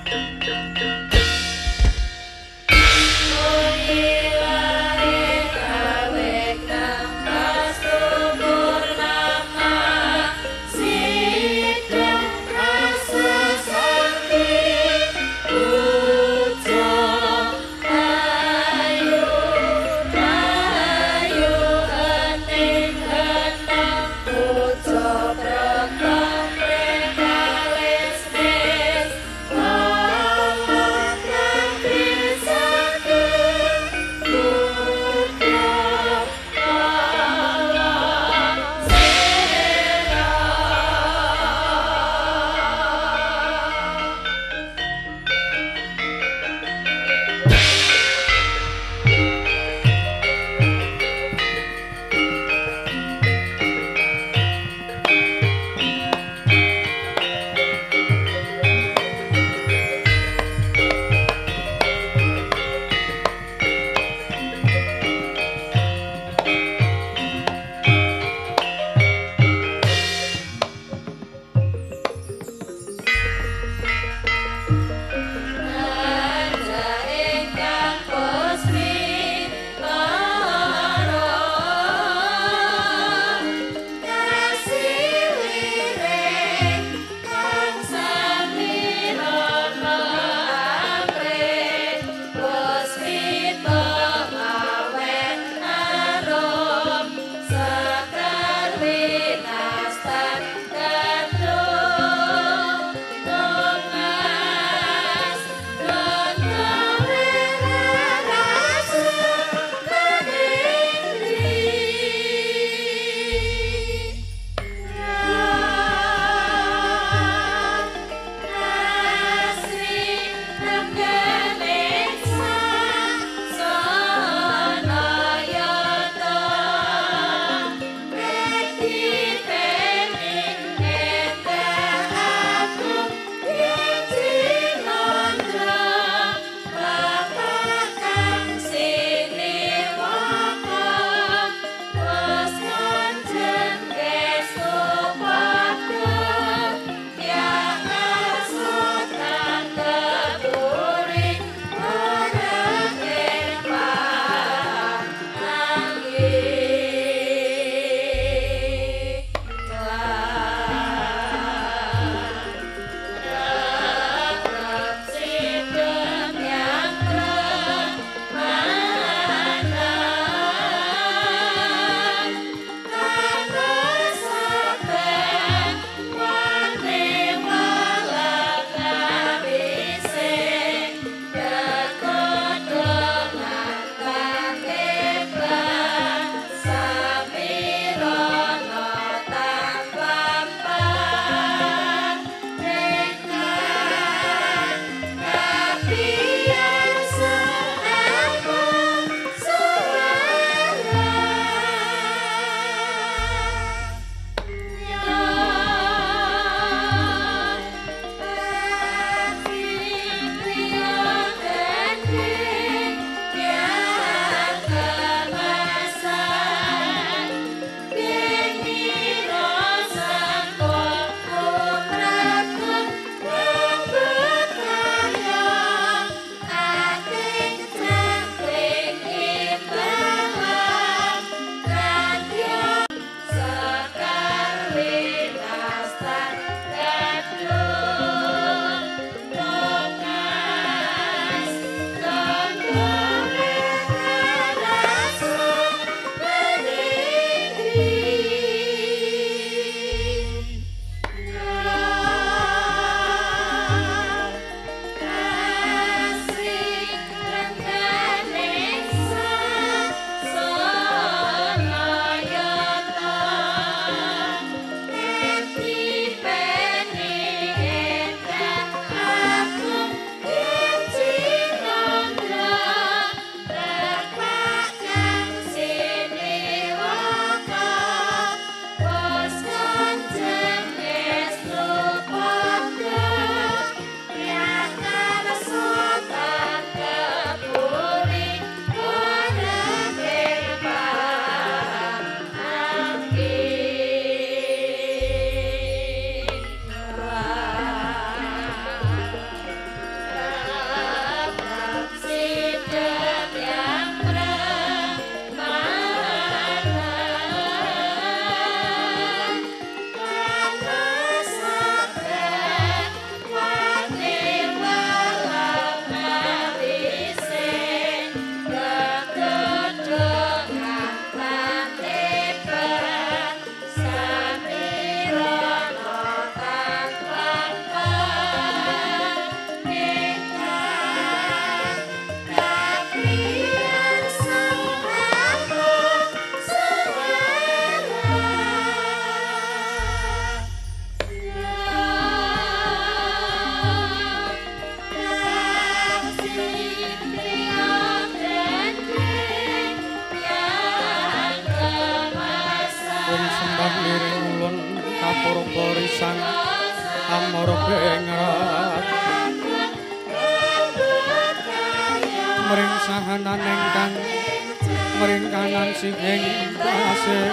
Ayu Purbengrat mring sahanan ingkang mring kanan sihing tasih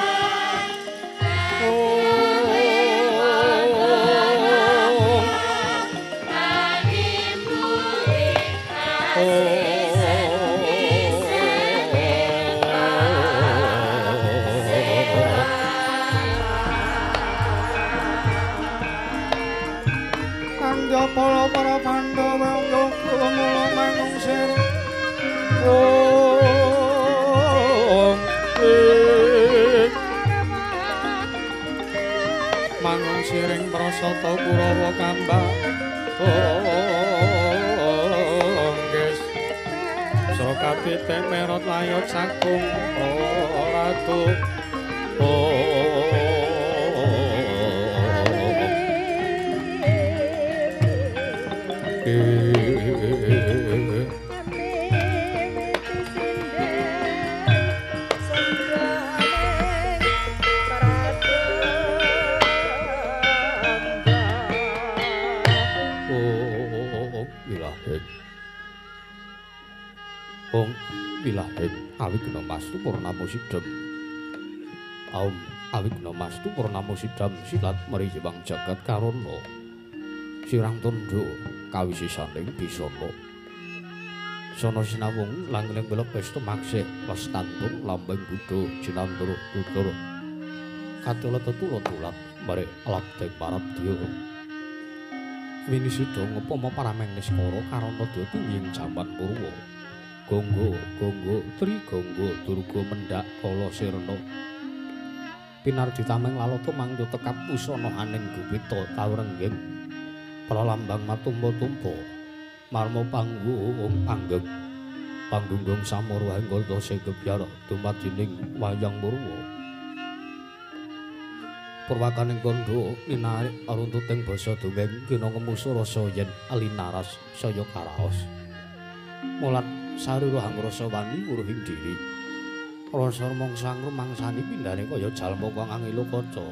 Kanggo para Pandhawa yoga mula manungsir manungsiring prasata Kurawa kambah tongges Srokatite merot layot sagung ratu. Om Wilaheng awigna mastu purnama sidam. Om awigna mastu purnama sidam silat mriyewang jagat karana. Sirang tundha kawisisaning bisana. Sana sinawung langling belok pesta maksih lestantun lambeng buddha jinantur tutur. Katula tetula tulat mare labdeng parabdya. Winisida ngupama parameng niskara karana dya ing jaman Purwa. Gonggo, gonggo, tri gonggo, durga mendak kala sirna. Pinardi tameng lalata mangya tekap pusana haning gupita taurengging. Pralambang matumpa-tumpa, marma panggung panggeng. Panggunggung samurwa hingga segebyar dumadining wayang purwa. Purwakaning kandha minarik runtuting basa dongeng kina ngemusu rasa yen alinaras saya karaos. Mulat sarira hangrasa wani wuruhing diri. Rasa mangsa ngrumangsani pindhane kaya jalma kang angelo kaca.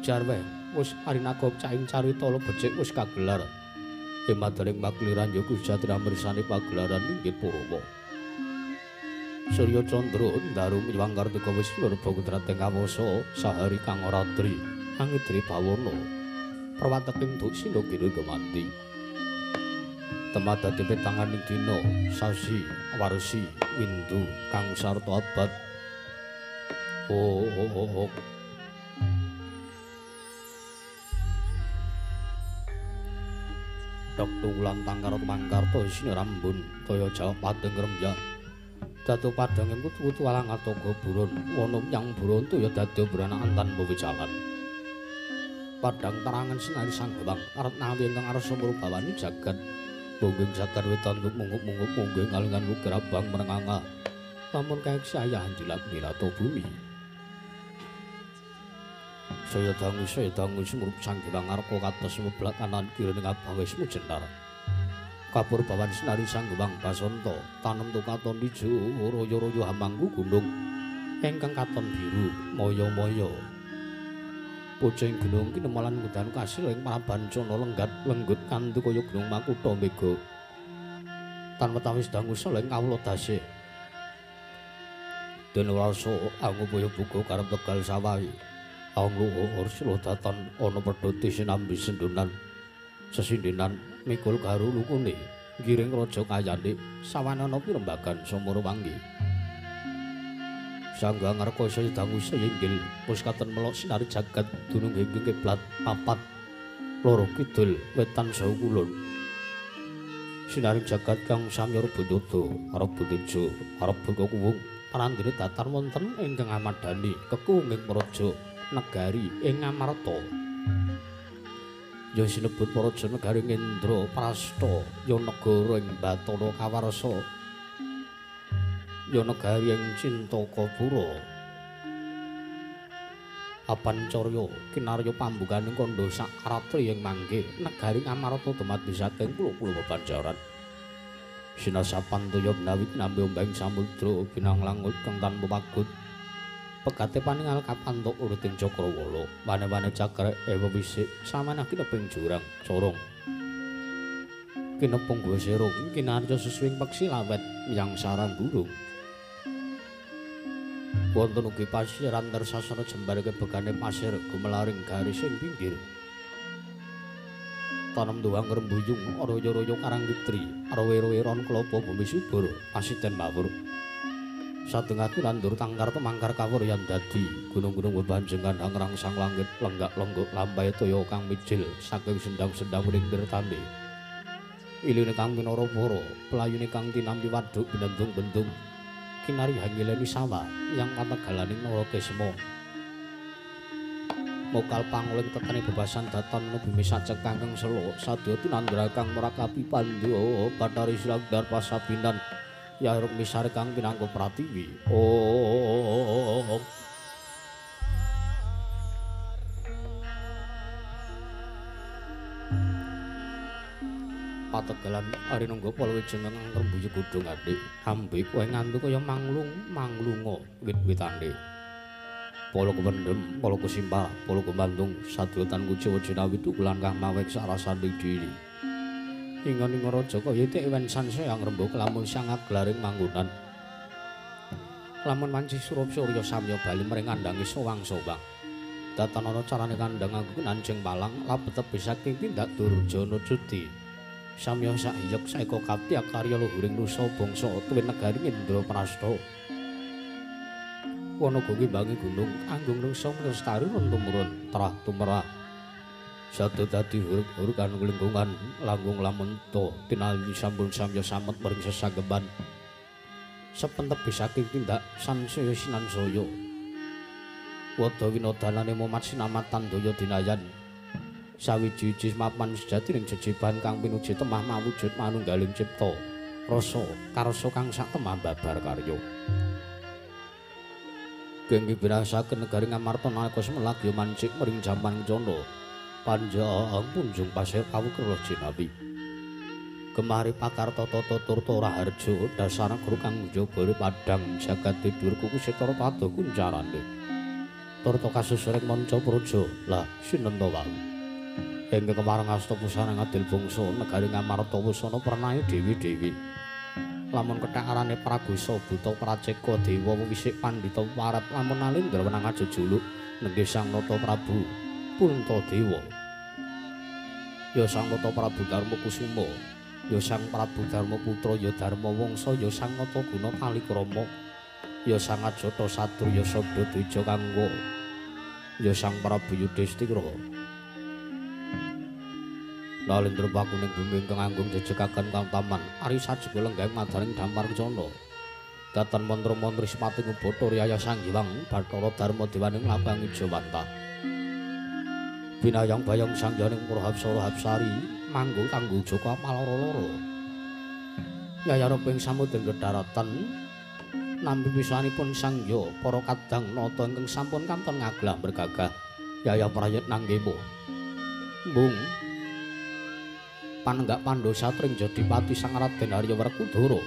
Jarwe wis arinaga caing carita becik wis kagelar. Emadaring makliran ya Gujatra mirsani pagelaran inggih Purwa. Surya Candra ndaru miwang kartika wis lurba kudrating kawasa sahari kang ratri angidri bawana. Perwateking duksina kira gemanti. Temadati petanganing dina sasi warsi windu kang sarta abad. Oh oh oh, oh. Dok tunggulan tangkarot mangkarta isine rambun kaya jawab padeng remyak. Datu padang putu alang atoga burun wana yang burun tu ya dadi branaan tanpa wicalan. Padang terangan sinari sang Hyang arep nawi ingkang arsa murbawani jagat. Bonggeng jagat wetan mungup-mungup munggeng kalingan wukir abang merenganga. Lamun kaeksi ayah anjilat milato bumi. Saya dangu sumrup sang Hyang arka kados meblak kanan kiri ning abang wis mujenar. Kapur bawan sinari sang Hyang Basanta tanem tukaton ijo royo-royo hamangku gunung ingkang katon biru moyo-moyo. Pucing gunung kinemalan ngundang kasil ing Prabancana lenggat lenggut kanthi kaya gunung makutha mega. Tan wetawis dangu sel ing kawula dasih. Den rasa angupaya buka karep tegal sawahi. Angluhur silodatan ana pedhoti sinambi sendunan sesindenan mikul garu lukune ngiring raja kayane sawanana pirembagan samara wangi. Sangga ngarka saya dangu saya inggil wis katon melok sinari jagat dunung ing kiblat papat loro kidul wetan saha kulon. Sinari jagat kang samya rebut arep tejo arep buka kuwung parandene datar wonten ingkang amadani kekunging praja negari ing Ngamarta. Ya sinebut praja negari Ngendra Prasta, ya negara ing Bathara Kawarsa, ya negari ing Cintakapura. Apancarya kinarya pambukaning kandha sak ratri ing mangke negari Ngamarta dumadi saking pulo-pulo bebanjaran. Sinasapan toya menawi kinambi ombeng samudra binang langut kang tanpa pagut. Pegate paningal kapantuk uriting cakrawala. Wane-wane cakrek ewa wisik samanah kineping jurang corong. Kinepung gowo serung kinarya susuwing peksi lawet yang saran burung. Wonten ugi pasiran tersasana jembar kebegane pasir gumelaring garis ing pinggir. Tanem duwang rembuyung royo-royo karang kitri, rowe-rowe ron klopo bumi subur pasiten mawur. Sadengati nandur tangkar temangkar kawur yan dadi gunung-gunung bebanjengan hangrangsang langit lenggak-lenggok lampai toya kang mijil saking sendang-sendang ring tirtane. Iline kang minara para, pelayune kang tinampi waduk binendung-bendung kinari hangileni sawah yang pategalaning Narakesma. Mokal panguling tetene bebasan daton bumi sacek kangkang selo sadya tinandra kang merakapi pandya Bathari Silangdar pasabinan ya rukmi sari kang pinangka pratiwi. Oh. Pategalan arinungga palawija kang rembuyu godhong adik ambe kowe ngantu kaya manglung manglunga wit-witane. Pala kependhem, pala kesimpar, pala kemandung sadya tan kuciwa jinawi tukulan kang mawek sarasaning diri. Ingon-ingon raja kaya itik wen sansaya ngrembug lamun sang aglaring manggonan. Lamun manci surup surya samya bali mring kandhange sowang-sowang. Datan ana carane kandhang nganggo nanjing palang labet tebih saking tindak durjana cuti. Samya sahyek saeka kapti akarya luhuring nusa bangsa tuwin negari Indraprastha. Wana ngimbangi gunung anggung nusa lestari tumurun trah tumerah. Satu dadi huruk-hurukan lingkungan langgung lamun to tinali sampun samya samet mring sesanggeman. Sepentep saking tindak sansaya sinansaya. Wada winodanane momat sinamatan daya dinayan. Sawiji-wiji mapan sejati ning jejeban kang pinuji temah mawujud manunggaling cipta rasa karsa kang sak temah babar karya. Genggi binasaken negari Ngamarta nalika semelak ya mancik mring jaman candha. Panjang punjung pasir kawukir jinawi. Gemari pakar tata turta raharja dasar guru kang njaba padhang jagat dhuwur kuku setara padha kuncarane. Turta kasusuring manca praja lah sinenta wau. Ingkang kemareng asta pusana ngadil bangsa negari Ngamarta wusana pernahe dewi-dewi. Lamun kethak arane Pragosa buta Praceka dewa wisik pandhita warat lamun Nalendra wenang aja juluk nenggih Sang Nata Prabu Puntadewa. Ya Sang Nata Prabu Darma Kusuma, ya Sang Prabu Darma Putra, ya Darma Wangsa, ya Sang Nata Guna Palikrama, ya Sang Ajata Satru, ya Sabda Dwija Kangga, ya Sang Prabu Yudhistira. Nalendra pakuning bumi ingkang anggung jejekaken kang taman ari sajeka lenggah madaning dampar kencana. Datan mantra-mantri semati ngubata riyaya Sang Hyang Bathara Darma Dewaning Lapang Ijawantah. Binayang bayang sangyaning para hapsara hapsari manggung kanggo jaka palara-lara. Yayareping samudra daratan nampi pisanipun sangya para kadang nata ingkang sampun kanton ngaglah bergagah yaya prayit nanggemo. Mbung panenggak Pandhosa Trinjadipati Sang Raden Arya Werkudara.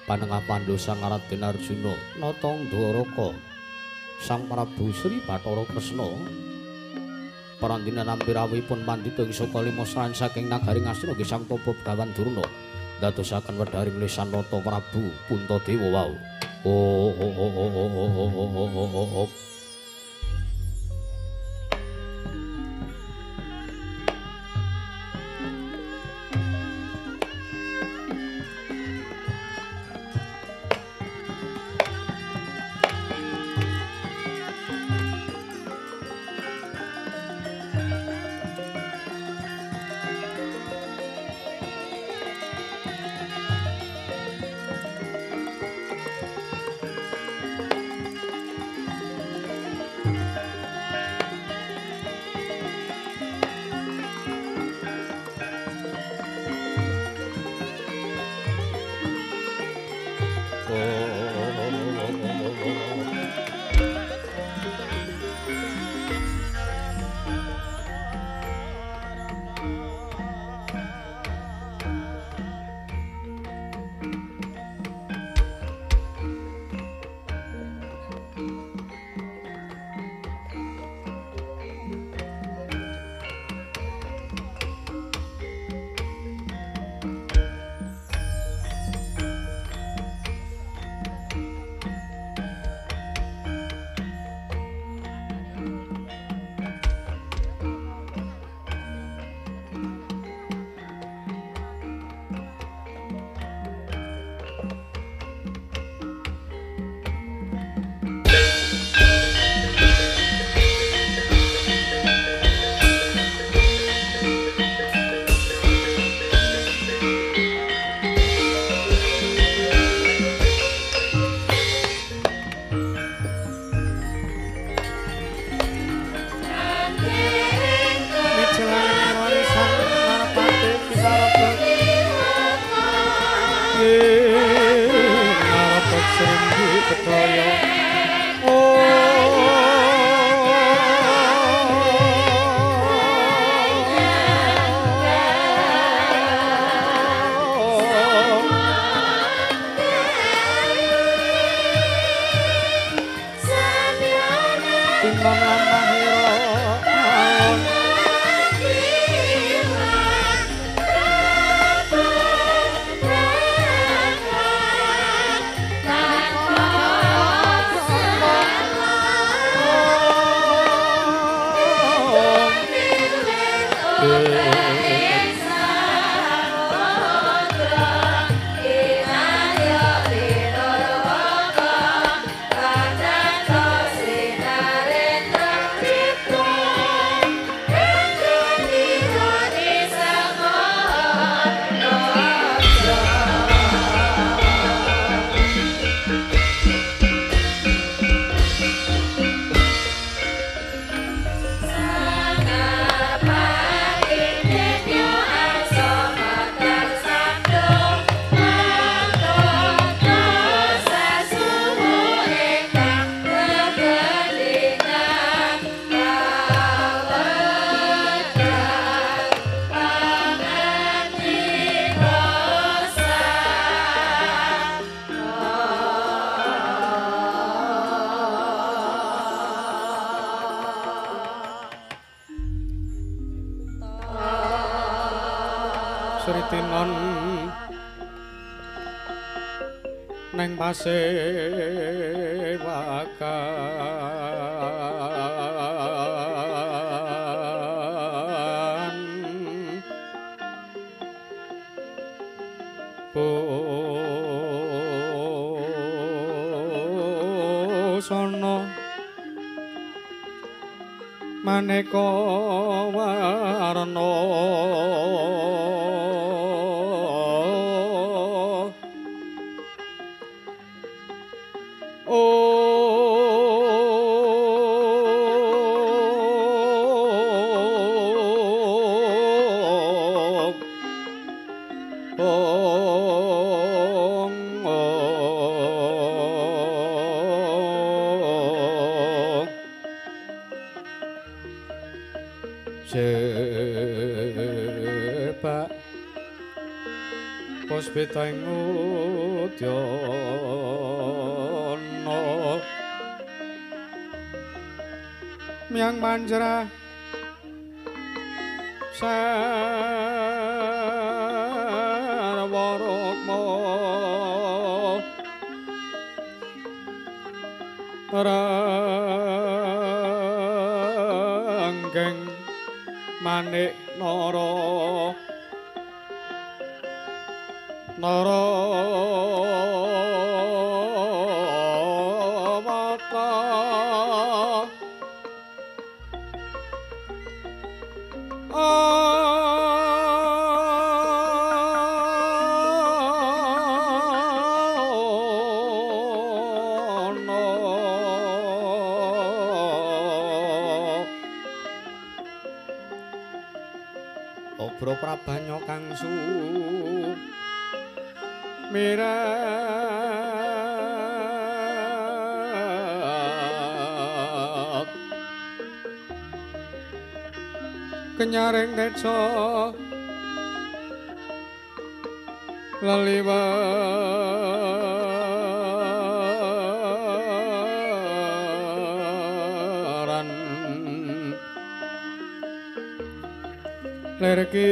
Panengah Pandhosa Raden Arjuna nata Ndwaraka Sang Prabu Sri Bathara Kresna. Parandina nampi rawuhipun pandhita ing saka lima sran saking nagari Ngastina nggih Sang Tapa Begawan Durna ndadosaken wedharing lesan Nata Prabu Puntadewa wau. Oh oh oh oh oh oh oh oh oh. Ngarep srenggi bedaya. Sritinon neng pasewakan busana maneka warna. Sebak puspita ing udyana miyang manjra sarwa rukma ranggeng manik nara nara wata. Obro prabanya kang sumirat kenyaring teja leliweran lerki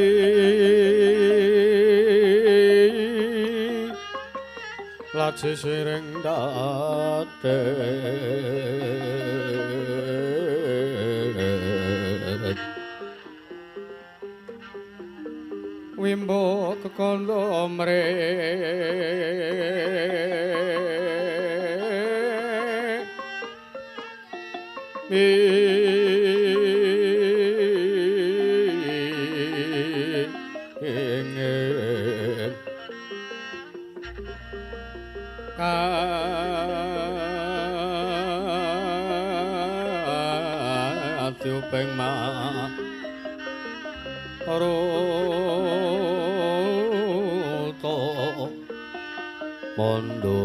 laji siring date wimbo kekondo mre Katiuping maruta. mondo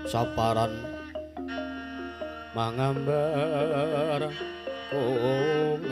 saparan mangambar kongas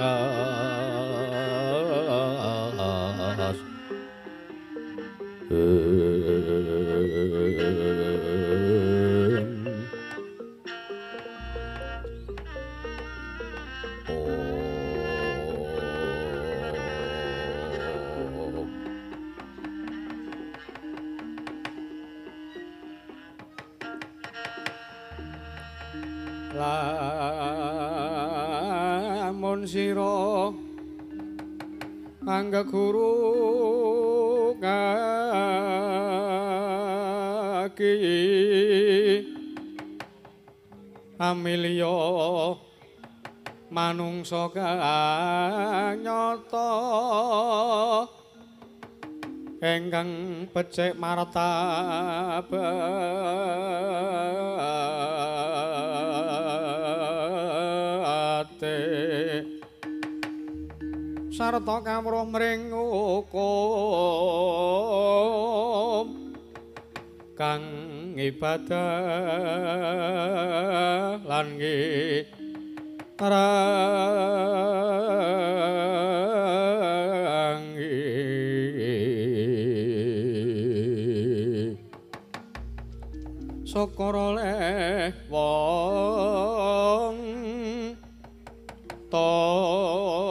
Lamun sira angga guru kaki amilya manungsa kang nyata ingkang becik martabate sarta kawruh mring hukum kang ibadah lan ngirangi syukur oleh wong tapa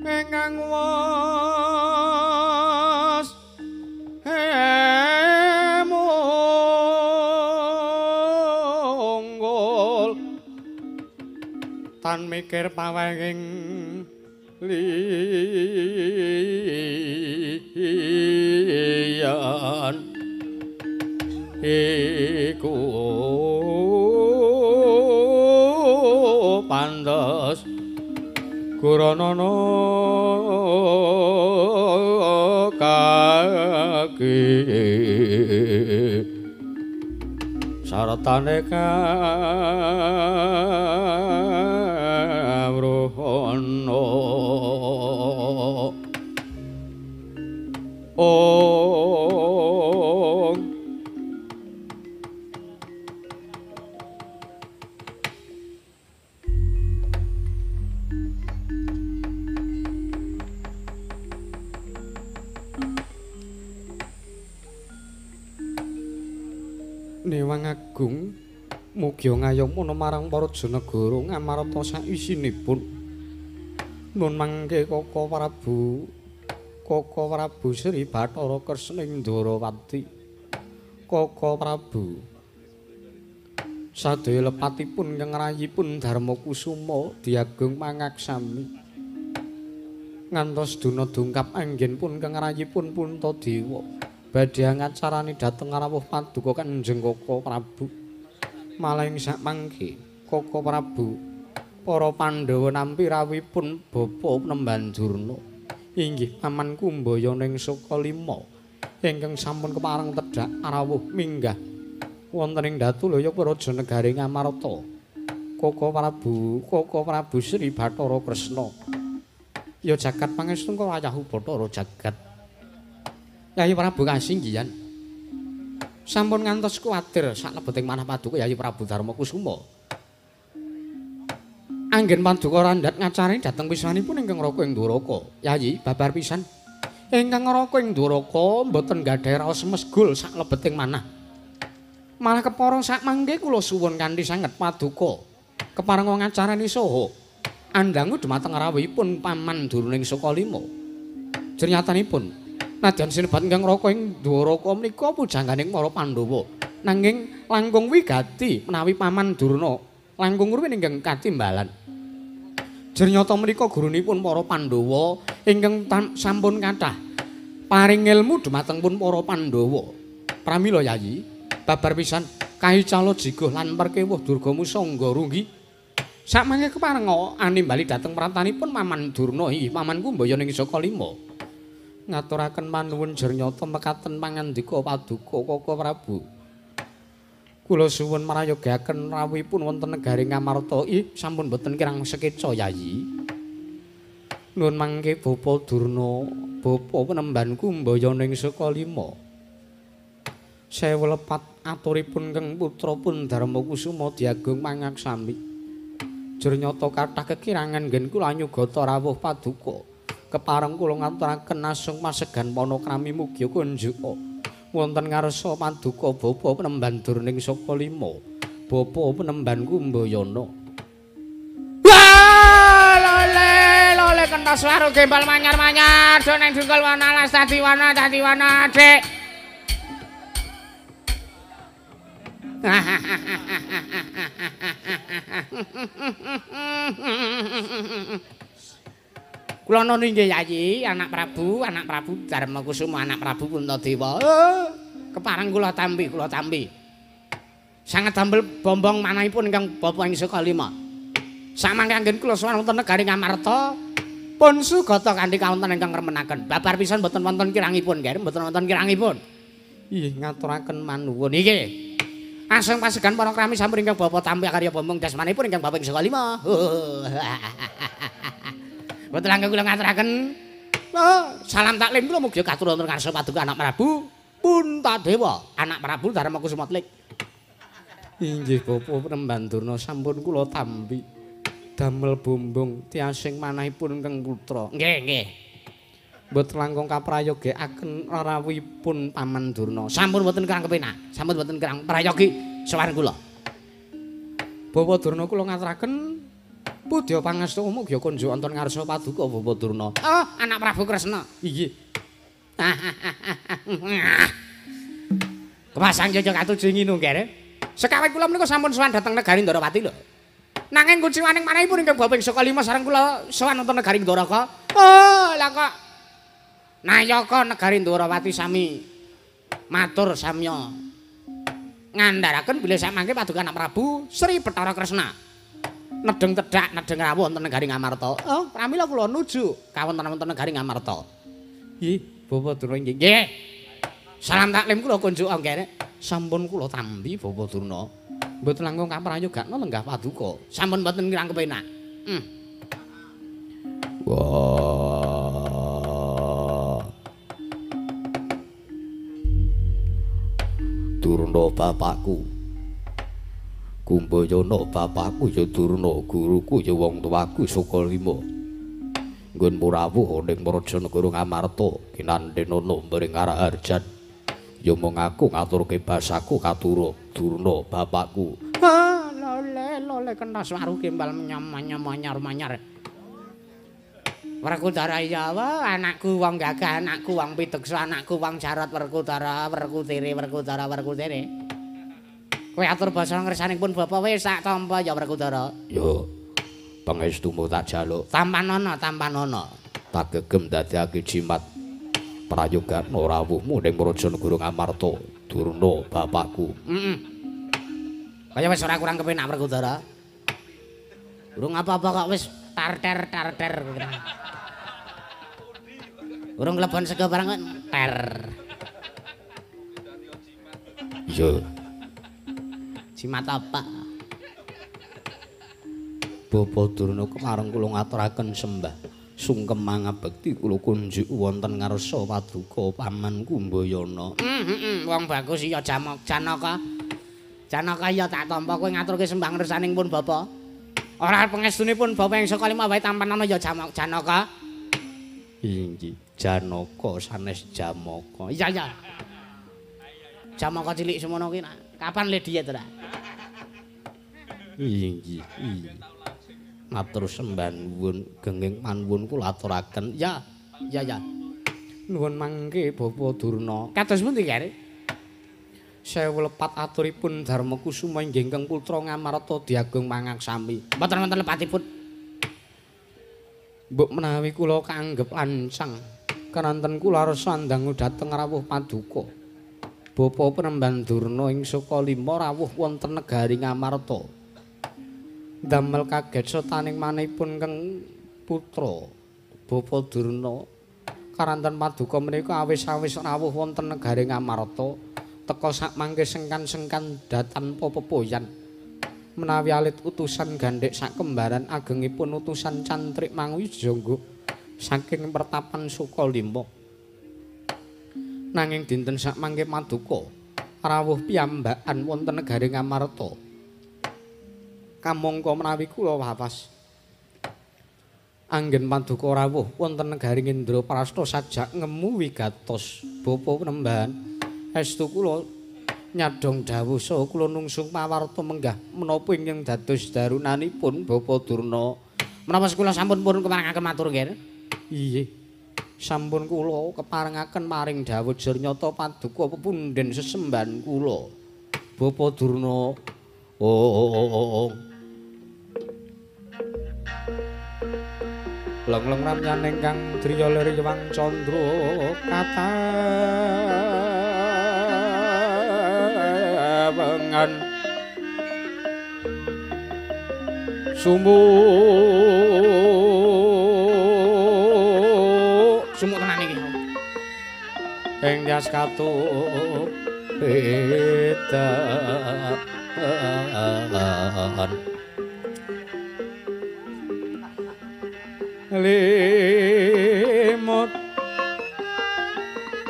ingkang was munggul tan mikir pawenging liyan iku pantes guranana kaki sartane kawruhana. Ong Newang Agung mugi ngayomana marang para janagara ngamarta saisinipun. Nun mangke Kaka Prabu, Kaka Prabu Sri Bathara Kresna Ndrawati. Kaka Prabu sadaya lepatipun ngrayipun Darma Kusuma diagung mangaksami. Ngantos duna dungkap anggenipun ngrayipun Puntadewa. Badhe ngacarani dhateng rawuh paduka Kanjeng Kaka Prabu. Malah ing sakmangke Kaka Prabu para Pandhawa nampi rawuhipun Bapa Nemban Durna inggih Paman Kumbayana ing Sukalima ingkang sampun kepareng tedhak rawuh minggah wonten ing Datulaya Praja Negari Ngamarta. Kaka Prabu, Kaka Prabu Sri Bathara Kresna. Ya jagat pangestu wayahu Bathara jagat. Yayi Prabu kasinggihan sampun ngantos kuwatir saklebeting manah paduka Yayi Prabu Darma Kusuma. Anggen paduka randhat ngacarani dhateng pisanipun ingkang Raka ing Dwaraka. Yayi babar pisan ingkang Raka ing Dwaraka mboten gadhahi raos mesgul saklebeting manah. Malah kepara sakmangke kula suwun kanthi sanget paduka kepareng ngacarani saha andangu dhumateng rawuhipun Paman Durna ing Sukalima. Jernyatanipun nadyan sinebat ingkang Raka ing Dwaraka menika pujangganing para Pandhawa. Nanging langkung wigati menawi Paman Durna langkung ruwin ingkang katimbalan. Jernyata menika gurunipun para Pandhawa ingkang sampun kathah paring ilmu dhumateng pun para Pandhawa. Pramila Yayi, babar pisan kaicala jiguh lan perkewuh Durgamu sangga runggi. Sakmangke keparenga animbali dhateng pratanipun Paman Durna inggih Paman Kumbayana ing Sukalima. Ngaturaken manuwun jernyata mekaten pangandika paduka Kaka Prabu. Kula suwun mrayogyaken rawuhipun wonten negari Ngamarta. Ih, sampun boten kirang sekeca Yayi. Nuwun mangke Bapa Durna, bapa penemban Kumbayana ing saka lima. Sewu lepat aturipun keng putra pun Darma Kusuma Diagung mangaksami. Jernyata kathah kekirangan nggen kula nyugata rawuh paduka. Kepareng kula ngaturaken asung masegan panakrami mugi kunjuka wonten ngarsa paduka bapa penemban Durning saka lima, bapa penemban Kumbayana. Wah, lole lole kentos waru gembal manyar-manyar do nang dungkul wana alas dadi wana dadi wana Dik. Kula noni nggih Yayi, anak Prabu Darma Kusuma, anak Prabu Puntadewa. Kepareng kula tampi, kula tampi. Sanget damel bombong manahipun ingkang bapa ing saka lima. Samangke anggen kula sowan wonten negari Ngamarta, pun sugata kanthi kawonten ingkang remenaken. Babar pisan mboten wonten kirangipun, nggih, mboten wonten kirangipun. Ih, ngaturaken manuwun iki. Asung pasegan para krami sampun ingkang bapa tampi karya bombong dasmanipun ingkang bapa ing saka lima. Mboten langkung kula ngaturaken. Oh, salam taklim kula mugi katur wonten ngarsa paduka anak Prabu Puntadewa, anak Prabu Darma Kusuma Tlik. Inggih Bapa Penemban Durna sampun kula tampi. Damel bombong tiasing manahipun keng putra. Nggih, nggih. Mboten langkung kaprayogekaken rawuhipun Paman Durna. Sampun mboten kirang kepenak, sampun mboten kirang prayogi sowan kula. Bapak Durna kula ngaturaken pudya pangestu mugi kunjuk wonten ngarsa paduka Bapak Durna. Oh, anak Prabu Kresna. Inggih. Kepasang jajak katuju nginu nggih. Sekawit kula menika sampun sowan dhateng negari Ndorowati lho. Nanging kuciwaning manahipun ingkang bapa ing saka lima sareng kula sowan wonten negari Ndoraka. Oh, lah kok nayaka negari Ndorowati sami matur samya ngandharaken bilih samangke paduka anak Prabu Sri Bathara Kresna. Nedheng tedhak nedheng rawuh wonten negari Ngamarta. Oh, pramila kula nuju kawonten wonten negari Ngamarta. Nggih, Bapak Durna nggih. Nggih. Salam taklim kula kunjuk nggih. Sampun kula tampi Bapak Durna. Mboten langkung kaprayogakno lenggah paduka. Sampun mboten kirang kepenak. Wah. Durna bapakku. Kumbayana bapakku ya Durna, guruku ya wong tuaku saka lima. Nggon rawuh ning Praja Negara Ngamarta, kinandhenana mring Araharjan. Ya mung aku ngaturke basaku katura Durna bapakku. Ha, lole lole kentas waru gembal menyam-manyar manyar. Werkudara iya wae, anakku wong gagah, anakku wong pideksa, anakku wong jarot Werkudara, Werkudere, Werkudara, Werkudere. Kowe atur basa ngersanipun bapa wis tak tampa ya Werkudara. Yo. Pangestumu tak jaluk. Tampanana, tampanana. Tak gegem dadekake jimat. Prayogana rawuhmu ning Praja Negara Ngamarta, Durna bapakku. Heeh. Kaya wis ora kurang kepenak Werkudara. Urung apa-apa kok wis tarter tarter. Urung klebon sego barang kok ter. Iya. Jimat apa? Bapak Durna kemareng kula ngaturaken sembah sungkem mangabekti kula kunjuk wonten ngarsa paduka Paman Kumbayana. Wong bagus iya Jamok Janaka. Janaka iya tak tampa kowe ngaturke sembah ngersaning pun bapa. Ora pangestunipun bapa ing saka lima wae tampanana ya Jamok Janaka. Inggih, Janaka sanes Jamaka. Iya iya. Jamaka cilik semono ki kapan le diet ora? Inggih, iya. Matur sembah nuwun genging panuwun kula aturaken. Ya, ya ya. Nuwun mangke Bapak Durna. Kados pundi, Kare? Sewu lepat aturipun Darma Kusuma inggih ingkang putra Ngamarta Diagung mangaksami. Mboten wonten lepatipun. Mbok menawi kula kaanggep lancang, keranten kula rasa ndangu dhateng rawuh paduka. Bapa Penemban Durna ing saka lima rawuh wonten negari Ngamarta. Damel kaget setaning manihipun keng putra Bapa Durna Karanten paduka menika awis-awis rawuh wonten negari Ngamarta teka sak mangke sengkan-sengkan datanpa pepoyan. Menawi alit utusan gandhek sak kembaran agengipun utusan cantrik Mangwijangga saking pertapan Sukalima. Nanging dinten sak mangke paduka rawuh piyambakan wonten negari Ngamarta. Kamangka menawi kula wawas anggen paduka rawuh wonten negari Indraprasta sajak ngemu wigatos. Bapa Penembahan, estu kula nyadhong dawuh saha kula nungsung pawarta menggah menapa ingkang dados darunanipun Bapa Durna. Menapa kula sampun purun keparengaken matur nggih? Inggih. Sampun kula keparengaken maring dawuh jer nyata paduka pepundhen sesembahan kula. Bapa Durna. Oh. Leng-leng ramyaning kang driya lir Hyang Candra katawengan sumuk sumuk tenan iki ing tyas katup bedan limut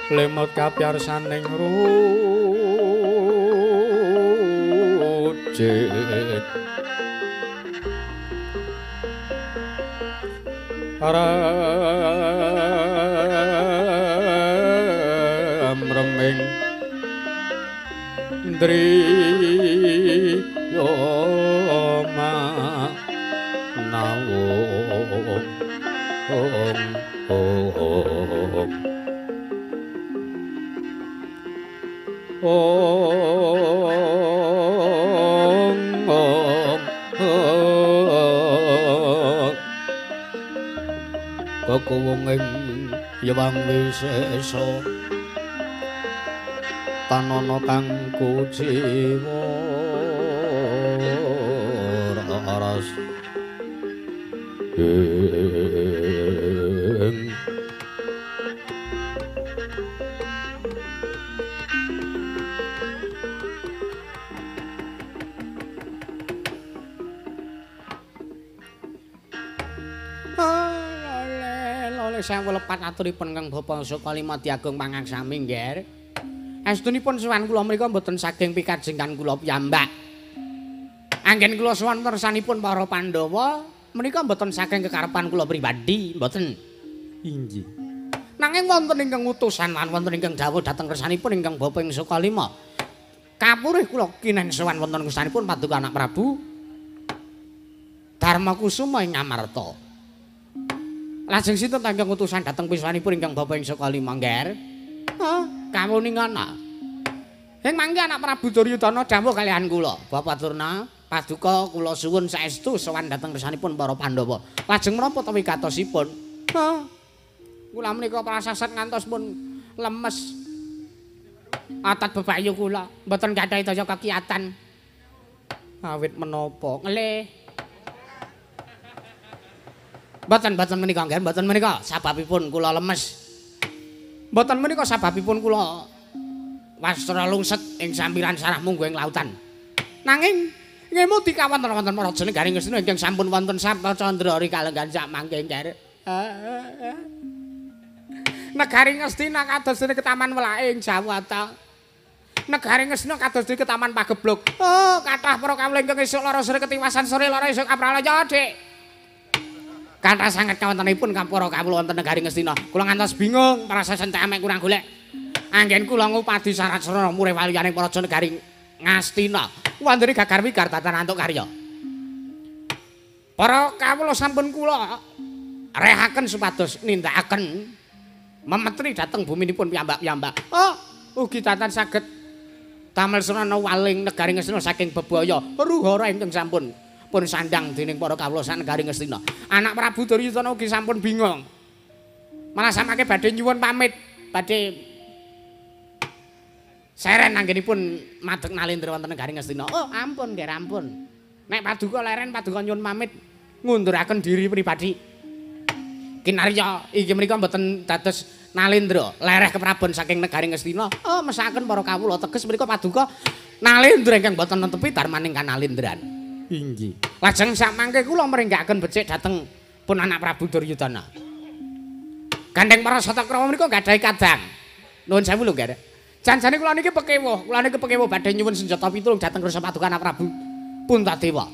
limut kapyarsaning rucit remreming driya manawung om om om om kekuwung ing Hyang Wisesa tanana kang kuciwa ras ing Sewu lepat aturipun Kang Bapa Sukalima Agung pangaksami nggih. Estunipun sowan kula mriku mboten saking pikajengkan kula piyambak. Anggen kula sowan kersanipun para Pandhawa menika mboten saking kekarepan kula pribadi, mboten. Inggih. Nanging wonten ingkang utusan lan wonten ingkang dawuh dhateng kersanipun ingkang Bapa ing Sukalima. Kapurih kula kinen sowan wonten kersanipun paduka anak Prabu Darmakusuma ing Ngamarta. Lajeng sinten ingkang utusan dhateng piswanipun ingkang Bapa ing Sukalima nggih? Hah, kawuningana. Ing mangke anak Prabu Duryudana dawuh kalihan kula, Bapak Durna, paduka kula suwun saestu sowan dhateng kersanipun para Pandhawa. Lajeng menapa ta wigatosipun? Hah. Kula menika prasaset ngantos pun lemes. Atat bebayu kula mboten gadhahi daya kekiyatan. Awit menapa? Ngelih. Mboten mboten menika nggih, mboten menika sababipun kula lemes. Mboten menika sababipun kula wastra lungset ing sampiran sarah mungguh ing lautan. Nanging ngemuti kawonten wonten raja negari Ngastina ingkang sampun wonten Sabta Candra rikalenggan sak mangke nggih. Negari Ngastina kados dene ketaman welake ing Jawata. Negari Ngastina kados dene ketaman pageblug. Oh, kathah para kawula ingkang esuk lara sore ketiwasan sore lara esuk kapralaya, Dik. Kathah sanget kawontenipun para kawula wonten negari Ngastina. Kula ngantos bingung, prasasen temek kurang golek. Anggen kula ngupadi syarat srana murih waliyaning praja negari Ngastina. Wandene gagar wigar tatan antuk karya. Para kawula sampun kula rehaken supados nindakaken memetri dhateng buminipun piyambak-piyambak. Oh, ugi tatan saged damel srana waling negari Ngastina saking bebaya ruhara ingkang sampun pun sandang dening para kawula sak negari Ngastina. Anak Prabu Duryudana ugi sampun bingung. Malah samake badhe nyuwun pamit, badhe seren anggenipun madeg nalendra wonten negari Ngastina. Oh, ampun nggih, ampun. Nek paduka leren paduka nyuwun pamit ngunduraken diri pribadi. Kinarya inggih menika mboten dados Nalendra lereh keprabon saking negari Ngastina. Oh, mesakaken para kawula teges mriku paduka Nalendra ingkang boten netepi darmaning kanalendran. Inggih. Lajeng sakmangke kula mringgakaken becik dhateng pun anak Prabu Duryudana. Gandeng para Satakrawa menika gadhahi kadang. Nuwun sewu lho, Nggih. Janjane kula niki pekewuh, kula niki pekewuh badhe nyuwun senjata pitulung dhateng kersa paduka anak Prabu Puntadewa.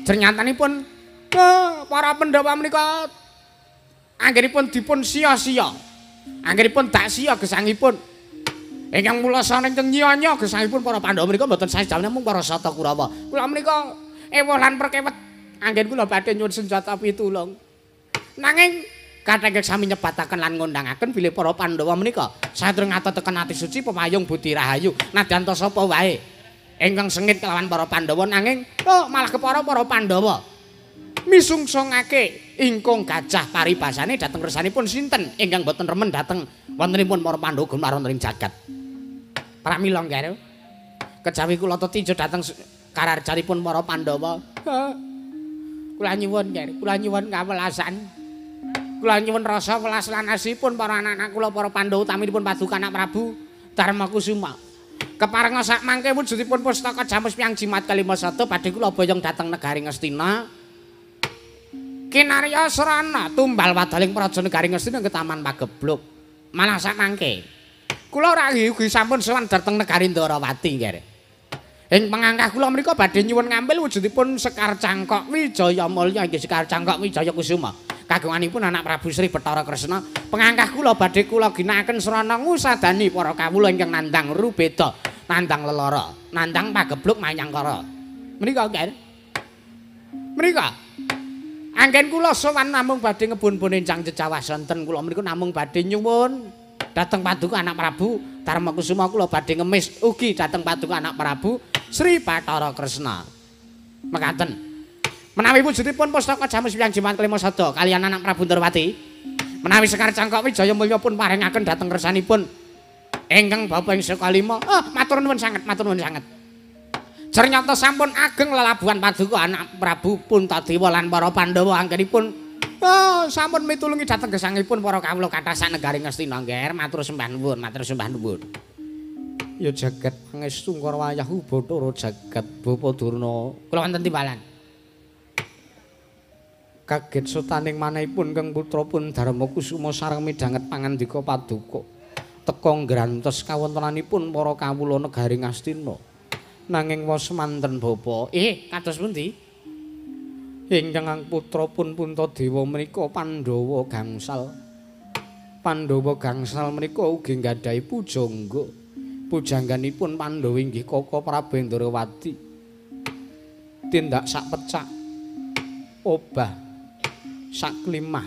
Jernyatanipun para Pandhawa menika anggenipun dipun sia-sia. Anggenipun dak sia gesangipun. Ingkang mula saking nyonya gesangipun para Pandhawa menika mboten sae namung para Satakurawa. Kula menika ewuh lan perkewet anggen kula badhe nyuwun senjata pitulung. Nanging kathah ingkang sami nyebataken lan ngondangaken bilih para Pandhawa menika saestu ngatoteken ati suci pepayung budi rahayu nadyan ta sapa wae ingkang sengit kelawan para Pandhawa nanging oh malah kepara para Pandhawa misungsungake ingkung gajah paribasane dhateng kersanipun sinten ingkang boten remen dhateng wontenipun para Pandhawa gumaron ring jagat. Pramila nggih kejawi kula tetinju dhateng kararjanipun para Pandhawa. Kula nyuwun nggih, kula nyuwun kawelasan. Kula nyuwun rasa welas lan asihipun para anak-anak kula para Pandhawa utaminipun paduka anak Prabu Darma Kusuma. Keparenga sak mangke wujudipun pustaka Jamus Piang Jimat Kalima Sada badhe kula boyong dhateng negari Ngastina. Kinarya srana tumbal wadaling praja negari Ngastina ke Taman Pagebluk. Malah sak mangke kula ora ugi sampun sowan dhateng negari Ndarawati nggih. Ing pangangkah kula menika badhe nyuwun ngambil wujudipun Sekar Cangkok Wijaya Mulya inggih Sekar Cangkok Wijaya Kusuma. Kagunganipun anak Prabu Sri Bathara Kresna. Pengangkah kula badhe kula ginakaken srana ngusadani para kawula ingkang nandhang rubeda, nandhang lelara, nandhang pagebluk mayangkara. Menika nggih. Menika anggen kula sowan namung badhe ngebun-bun enjang jejawah sonten kula menika namung badhe nyuwun dhateng paduka anak Prabu Darma Kusuma kula badhe ngemis ugi dhateng paduka anak Prabu Sri Bathara Kresna. Mekaten. Menawi wujudipun pustaka Jamus Piang Jimat Kalima Sada kaliyan anak Prabu Ndrawati, menawi Sekar Cangkok Wijaya Mulya pun paringaken dhateng kersanipun ingkang bapa ing saka lima. Oh, matur nuwun sanget, matur nuwun sanget. Ternyata sampun ageng lelabuhan paduka anak Prabu Puntadewa lan para Pandhawa anggenipun oh, sampun mitulungi dhateng gesangipun para kawula kathah sak negari Ngastina nggih. Matur sembah nuwun, matur sembah nuwun. Ya jagat pangestu Kara wayahku Bathara jagat Bapa Durna. Kula wonten timbalan. Kaget sutaning manahipun Kang putra pun Darma Kusuma sareng midhanget pangandika paduka teka nggrantes kawontenanipun para kawula negari Ngastina. Nanging wos manten bapa. Kados pundi? Ingkang putra pun Puntadewa menika Pandhawa gangsal. Pandhawa gangsal menika ugi nggadahi pujangga. Pujangganipun Pandhawa inggih Kaka Prabu Ndrawati. Tindak sak pecak obah saklimah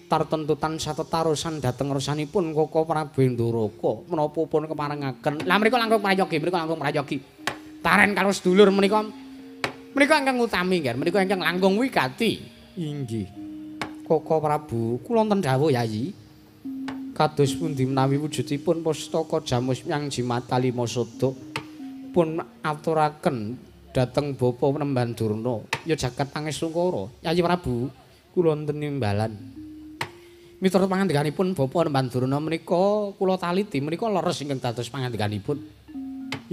tartentutan satetarusan dhateng resanipun Kaka Prabu Ndoraka menapa pun keparengaken. Lah mriku langkung prayogi, mriku langkung prayogi. Taren karo sedulur menika menika ingkang utami nggih, menika ingkang langkung wigati. Inggih. Kaka Prabu, kula wonten dawuh Yayi. Kados pundi menawi wujudipun pustaka Jamus Piang Jimat Kalima Sada pun aturaken dhateng Bapa Nemban Durna. Ya jagat pangestungkara. Yayi Prabu, kula wonten nimbalan. Miturut pangandikanipun Bapa Nemban Durna menika kula taliti menika leres ingkang dados pangandikanipun.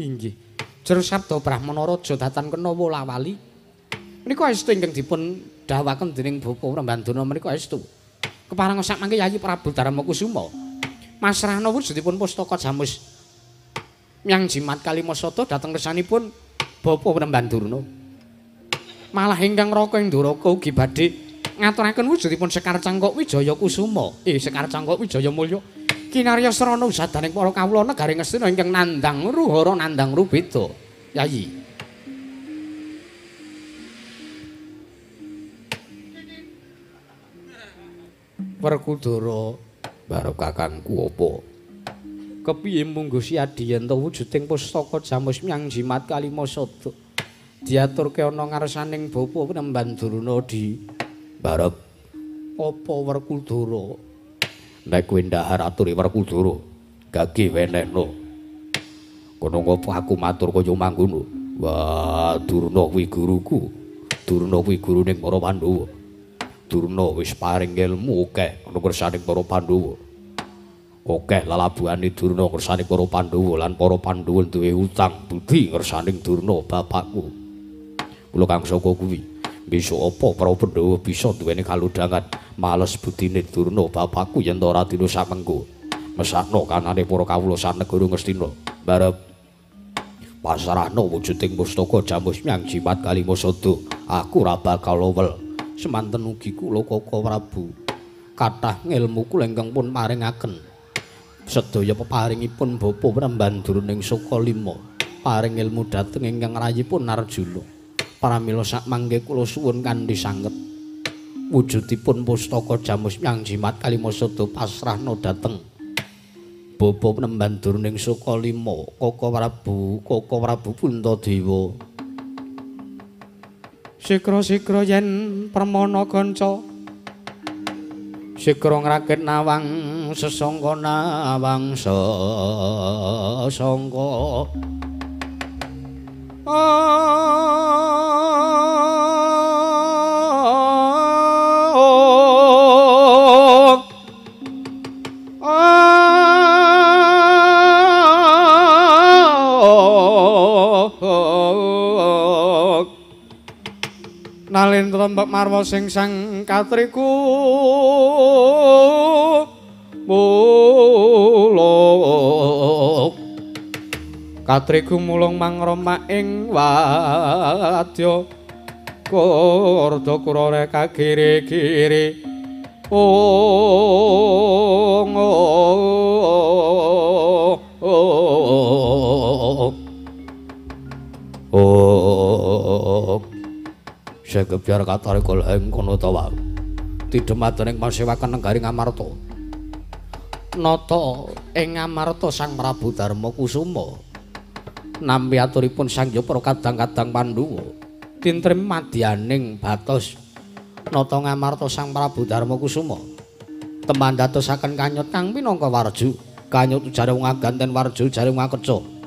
Inggih. Jero sabda Brahmana Raja datan kena wolawali. Menika estu ingkang dipun dawuhaken dening Bapa Nemban Durna menika estu. Kepareng sak mangke Yayi Prabu Darma Kusuma masrahna wujudipun pustaka Jamus Miang Jimat Kalima Sada dhateng kersanipun Bapa Nemban Durna. Malah ingkang Raka ing Ndoraka ugi badhe ngaturaken wujudipun Sekar Cangkok Wijaya Kusuma. Sekar Cangkok Wijaya Mulya kinarya srana usadaning para kawula negari Ngastina ingkang nandhang ruhara nandhang rubeda. Yayi. Werkudara barep kakangku apa? Kepiye mungguh siadi yen to wujuding pustaka Jamus Miang Jimat Kalima Sada diaturke ana ngarsaning Bapa Nemban Durna di barep apa Werkudara? Nek kowe ndahar aturi Werkudara, gage wenehno. Kono ngopo aku matur kaya mangkono? Wah, Durna kuwi guruku. Durna kuwi guruning para Pandhawa. Durna wis paring ilmu akeh ana kersaning para Pandhawa. Akeh lelabuhane Durna ngersane para Pandhawa lan para Pandhawa duwe utang budi ngersaning Durna bapakku. Kula kang saka kuwi besok apa para Pandhawa bisa duweni kalodhangan males budine Durna bapakku yen ora dina samengko. Mesakno kanane para kawula sanegara Ngastina. Barep pasrahno wujuding pustaka Jamus Myang Jimat Kalimasada. Aku ora bakal lowel. Semanten ugi kula Kaka Prabu. Kathah ngelmu kula ingkang pun paringaken. Sedaya peparingipun Bapa Premban Durning Sukalima paring ilmu dhateng ingkang rayipun Arjuna. Pramila sakmangke kula suwun kanthi sanget wujudipun pustaka Jamus Myang Jimat Kalimasada pasrahno dhateng Bapa Premban Durning Sukalima Kaka Prabu, Kaka Prabu Puntadewa. Sikra-sikra yen permana kanca sikra ngrakit nawang sesangka nawang sesangka. Nalendra mbok marwa sing sang katriku mulung katriku mulung mangroma ing wadya kurda kurare kagiri-giri ong ong. Segebyar katarikul ing kono ta wae. Tidhematen ing pasewakan negari Ngamarta. Nata ing Ngamarta Sang Prabu Darma Kusuma nampi aturipun Sang Hyang para kadang-kadang Pandhawa tintrem madyaning batos nata Ngamarta Sang Prabu Darma Kusuma teman dadosaken kanyut kang minangka warju. Kanyut jare wong aganten warju jare wong akeca.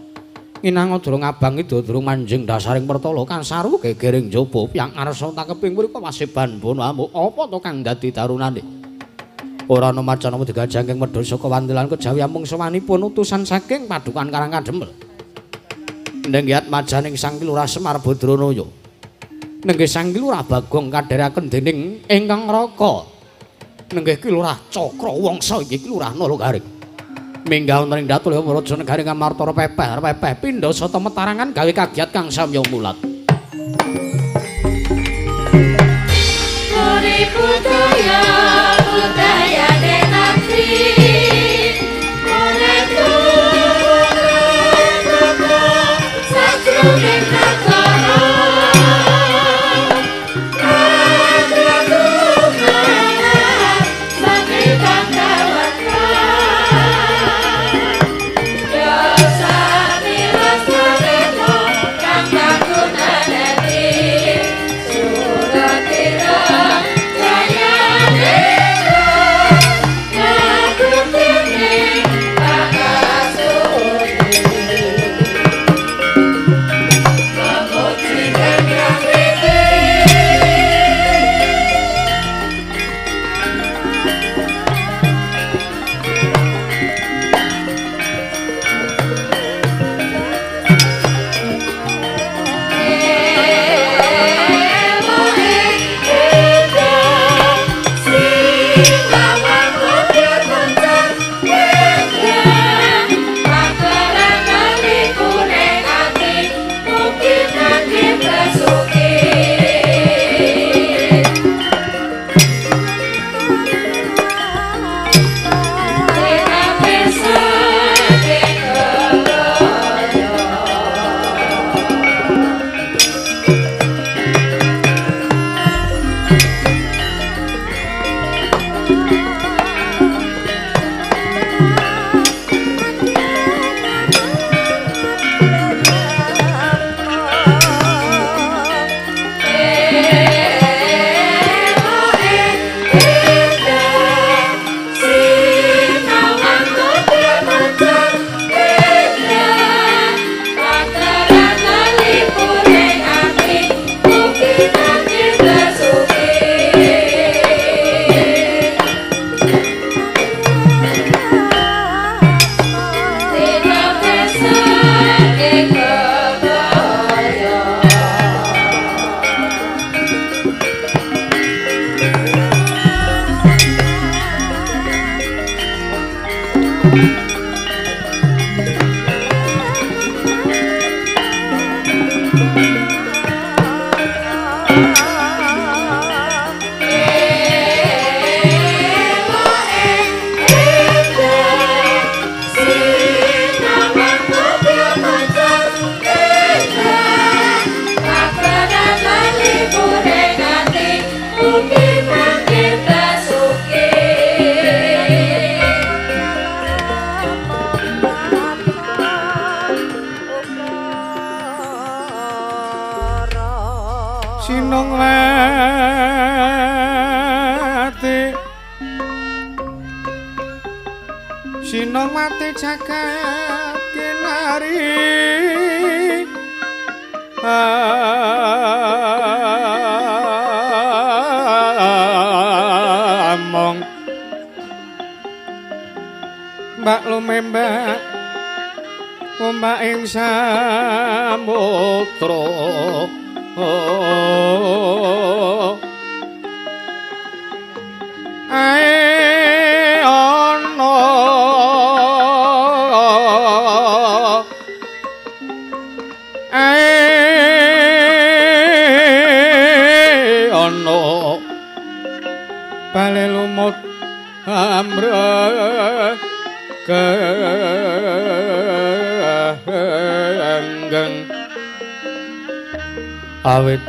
Nginang durung abang ida durung manjing dasaring pertala kang saru gegering jaba piyang arsa takeping mriku wasiban bono amuk apa to kang dadi darunane. Ora ana macan apa digajangking medhun saka wantilan kejawi amung sowanipun utusan saking padukan Karang Kademel. Nenggiat majaning Sang Ki Lurah Semar Badranaya. Nenggih Sang Ki Lurah Bagong kadherekaken dening ingkang Raka. Nenggih Ki Lurah Cakra Wangsa inggih Ki Lurah Nalagaring. Minggah wonten ing datul Raja Negari Ngamarta pepeh pepeh pindha sata metarangan gawe kagiat kang samya mulat. Urip budaya budayane negeri ora turu sajroning negara Yeah. Sinongwati jagat kinari among mbak lumembak ombak ing samudra ae ana ae ana bale lumut amrek genggeng awit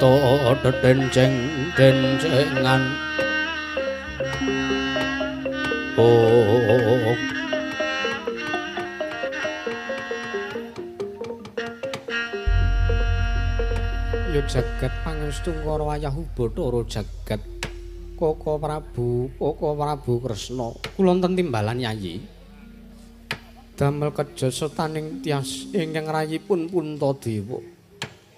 denceng dencengan. Oh, yo jagat pangestu karo wayahu Bathara jagat Koko Prabu, Koko Prabu Kresna. Kula wonten timbalan Yayi. Damel keja setaning tias ingkang rayipun Puntadewa.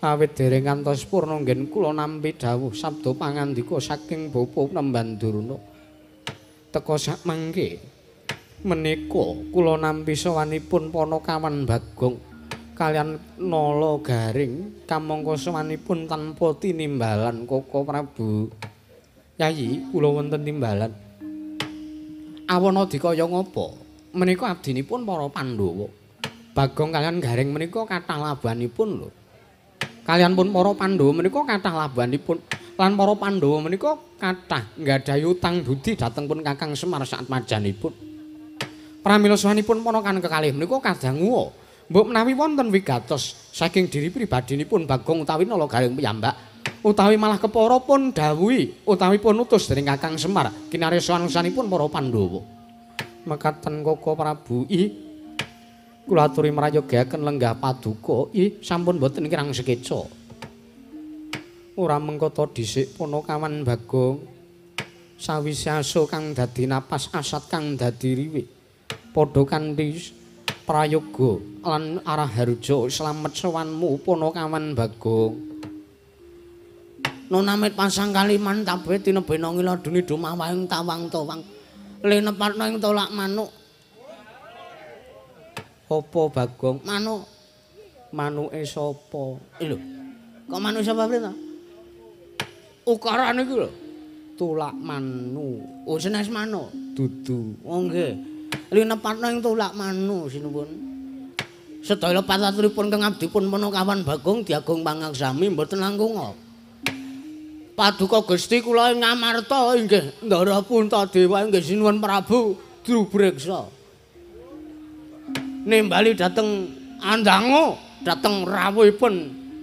Awit dereng ngantos purna nggen kula nampi dawuh sabda pangandika saking Bapa Nemban Durna. Teka sak mangke menika kula nampi sowanipun Panakawan Bagong kaliyan Nala Garing kamangka sowanipun tanpa tinimbalan Koko Prabu. Yayi, kula wonten timbalan. Awana dikaya ngapa? Menika abdinipun para Pandhawa. Bagong kaliyan Garing menika kathah labuhanipun lho. Kaliyan pun para Pandhawa menika kathah labuhanipun lan para Pandhawa menika kathah nggadahi utang budi dhateng pun Kakang Semar saatmajanipun. Pramila sowanipun ponakan kekalih menika kadangu. Mbok menawi wonten wigatos saking diri pribadinipun Bagong utawi Nala Garing piyambak utawi malah kepara pun dawuhi utawi pun utus dening Kakang Semar kinarya sowan-sowanipun para Pandhawa. Mekaten Koko Prabu, ih kula aturi mrayogyaken lenggah paduka, ih sampun boten kirang sekeca. Ora mengko ta dhisik Panakawan Bagong sawise aso kang dadi napas asat kang dadi riwik padha kanthi prayoga lan arah harja slamet sowanmu Panakawan Bagong. Nunamit pasang kaliman tabe tinebena ngila duni dumawahing tawang-tawang linepatna ing tolak manuk. Apa Bagong? Manuk. Manuke sapa? Lho. Kok manuk sapa priye to? Ukarane iki lho. Tulak manu. Oh, senes manuk. Dudu. Oh nggih. Linepatna ing tulak manu sinuwun. Sedaya pataturipun kang abdipun Panakawan Bagong diagung pangaksami mboten langkung. Paduka Gusti kula ing Ngamarta inggih Ndara Puntadewa inggih sinuwun Prabu Drubreksa. Nimbali dhateng andangu dhateng rawuhipun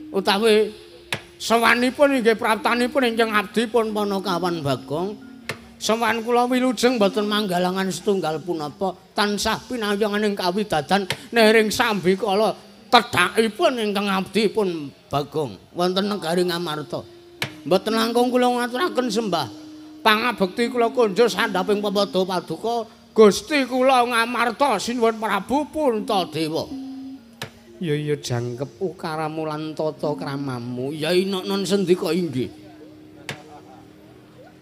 utawi sowanipun inggih praptanipun ingkang abdipun Panakawan Bagong. Sowan kula wilujeng mboten manggalangan setunggal punapa tansah pinayongan ing kawidadan nering sambikala tedhakipun ingkang abdipun Bagong wonten negari Ngamarta. Mboten langkung kula ngaturaken sembah pangabekti kula kunjur sandhaping pepadha paduka Gusti kula Ngamarta sinuwun Prabu Puntadewa. Ya ya jangkep ukaramu lan tata kramamu. Ya inoknon sendika inggih.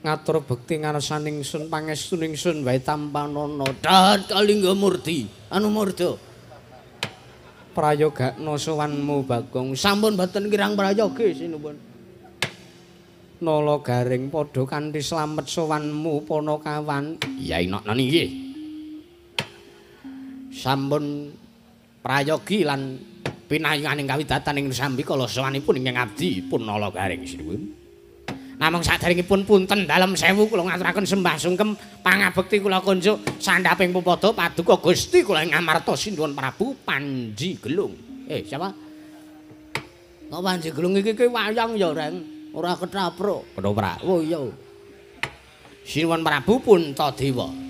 Ngatur bekti ngarsaning sun pangestu ningsun wae tampanana. Dahat kalingga murti anu murda. Prayogakna sowanmu Bagong. Sampun boten kirang prayogi sinuwun. Nala Garing padha kanthi slamet sowanmu Panakawan. Ya inoknon inggih. Sampun prayogi lan pinayunganing kawidatan ing sambikala sowanipun ingkang abdi pun Nala Gareng sinuwun. Namung saderengipun punten dalem sewu kula ngaturaken sembah sungkem pangabekti kula kunjuk sandhaping pepada paduka Gusti kula ing amarta Sinuwun Prabu Panji Gelung. Siapa? Kok Panji Gelung iki ki wayang ya, Reng? Ora ketapro. Ketoprak. Oh iya. Sinuwun Prabu Puntadewa.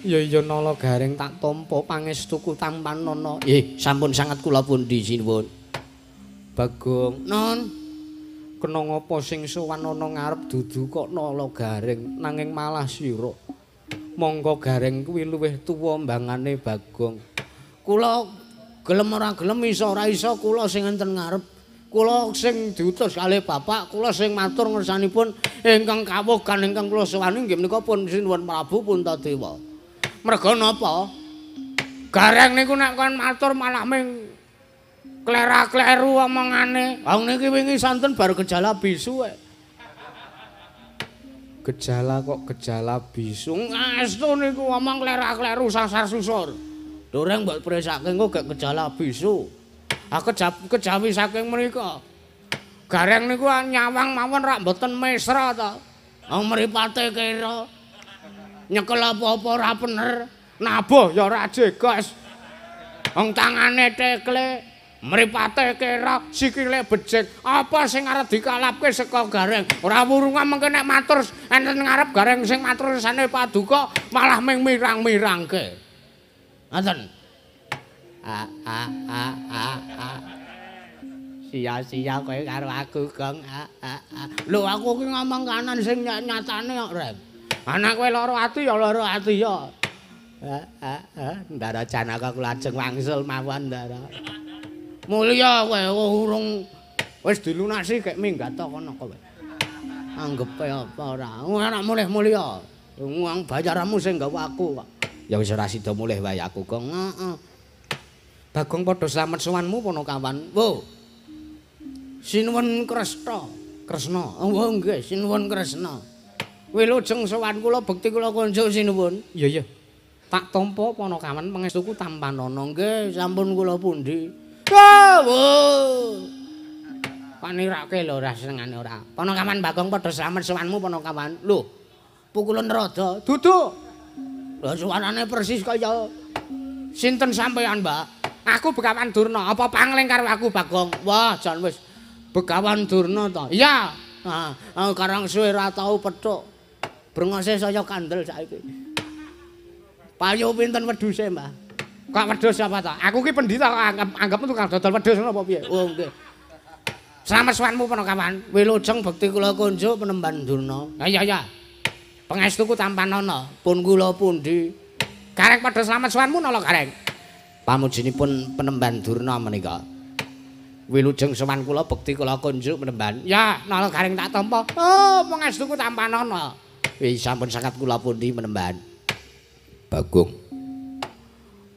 Ya iya Nala Gareng tak tampa pangestuku tampanana. Nggih, sampun sanget kula pundi sinuwun. Bagong, Non. Kena ngapa sing sowan ana ngarep dudu kok Nala Gareng nanging malah sira. Monggo Gareng kuwi luwih tuwa mbangane Bagong. Kula gelem ora gelem iso ora iso kula sing enten ngarep. Kula sing diutus kalih bapak, kula sing matur ngersanipun ingkang kawugan ingkang kula sowani nggih menika pun Sinuwun Prabu Puntadewa. Merga napa? Gareng niku nek kon matur malah ming klera-kleru omongane. Wong niki wingi santen bar gejala bisu. Gejala kok gejala bisu. Ngastu niku omong klera-kleru sasar susur. Doreng mbok presake engko gek gejala bisu. Ah kejawi saking mriku. Gareng niku nyawang mawon rak mboten mesra ta. Wong mripate kira nyekel apa-apa ora bener. Nabuh ya ora jegos. Wong tangane tekle. Mripate kira sikile becik. Apa sing arep dikalapke saka Gareng? Ora wurunga mengke nek matur enten ngarep Gareng sing matur sane paduka malah ming mirang-mirangke. Ngoten. A a a a a. Sia-sia kowe karo aku, Gong. A a a. Lho aku ki ngomong kanan sing nyatane kok, Reng. Anak kowe lara ati ya lara ati ya. A a a. Ndara Janaka kula ajeng wangsul mawon, Ndara. Mulya kowe urung wis dilunasi gek minggat ta kono kowe. Anggepe apa ora? Ora mulih mulya. Wong bayaramu sing gawa aku kok. Ya wis ora sida mulih wae aku, Gong. Heeh. Bagong padha slamet sowanmu Panakawan. Wo. Sinuwun Kresna. Kresna. Oh nggih, sinuwun Kresna. Wilujeng sowan kula bekti kula kunjuk sinuwun. Iya iya. Tak tampa Panakawan pangestuku tampanana. Nggih, sampun kula pundi. Wo. Panirake lho ora senengane ora. Panakawan Bagong padha slamet sowanmu Panakawan. Lho, pukulan rada. Duduk. Lho suarane persis kaya sinten sampean, Mbak? Aku Begawan Durna. Apa pangling karo aku Bagong? Wah, jan wis Begawan Durna to. Iya. Ah, karang suwe ora tau pethuk. Brengose saya kandel saiki. Payu pinten wedhuse, Mbah? Kok wedhus apa ta? Aku ki pendhita kok anggapmu tukang dodol wedhus ngono apa piye? Oh, nggih. Slamet sowanmu Panakawan. Wilujeng bekti kula kunjuk penemban Durna. Ha iya iya. Pangestuku tampanana. Pun kula pundi? Gareng padha slamet sowanmu Nala Gareng. Pamujinipun penemban Durna menika. Wilujeng sowan kula bekti kula kunjuk penemban. Ya, Nala Gareng tak tampa. Oh, pangestuku tampanana. Wis sampun sangat kula pundi penemban. Bagong.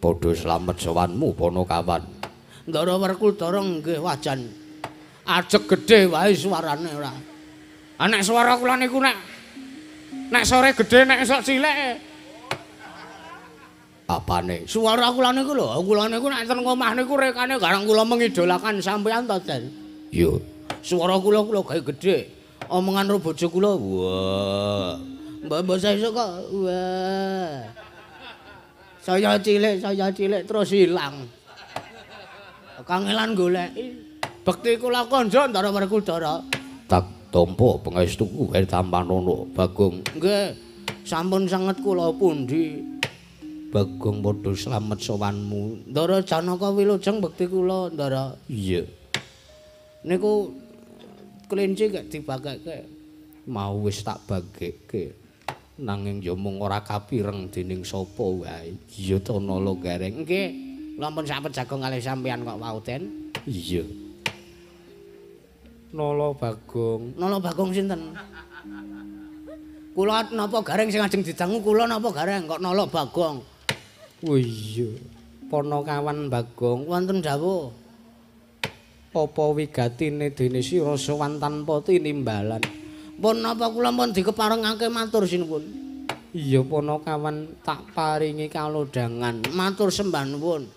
Padha slamet sowanmu Panakawan. Ndara Werkudara nggih wajan. Ajeg gedhe wae suarane ora. Ah nek swara kula niku nek sore gedhe nek esuk cilik. Apane? Suara kula niku lho, kula niku nek enten omah niku rekane garang kula mengidolakan sampean to, Den. Iya. Suara kula kula gawe gedhe. Omongan karo bojo kula, wah. Mbak-mbak sesuk kok wah. Saya cilik terus ilang. Kangelan goleki. Bekti kula konjo Ndara Werkudara. Tak tampa pangestuku wae tampanana Bagong. Nggih, sampun sanget kula pundi. Bagong padha slamet sowanmu. Ndara Janaka wilujeng bekti kula, Ndara. Iya. Niku kelinci gak dibagekke. Mau wis tak bagekke. Nanging ya mung ora kapireng dening sapa wae. Iya to Nala Gareng. Nggih. Kula pun sak pejagong kalih sampeyan kok wau, Den. Iya. Nala Bagong. Nala Bagong sinten? Kula napa Gareng sing ajeng didangu kula napa Gareng kok Nala Bagong? Oh iya. Panakawan Bagong wonten dawuh. Apa wigatine dene sira sowan tanpa tinimbalan? Pun napa kula pun dikeparengake matur sinuwun. Iya Panakawan tak paringi kalodhangan. Matur sembah nuwun.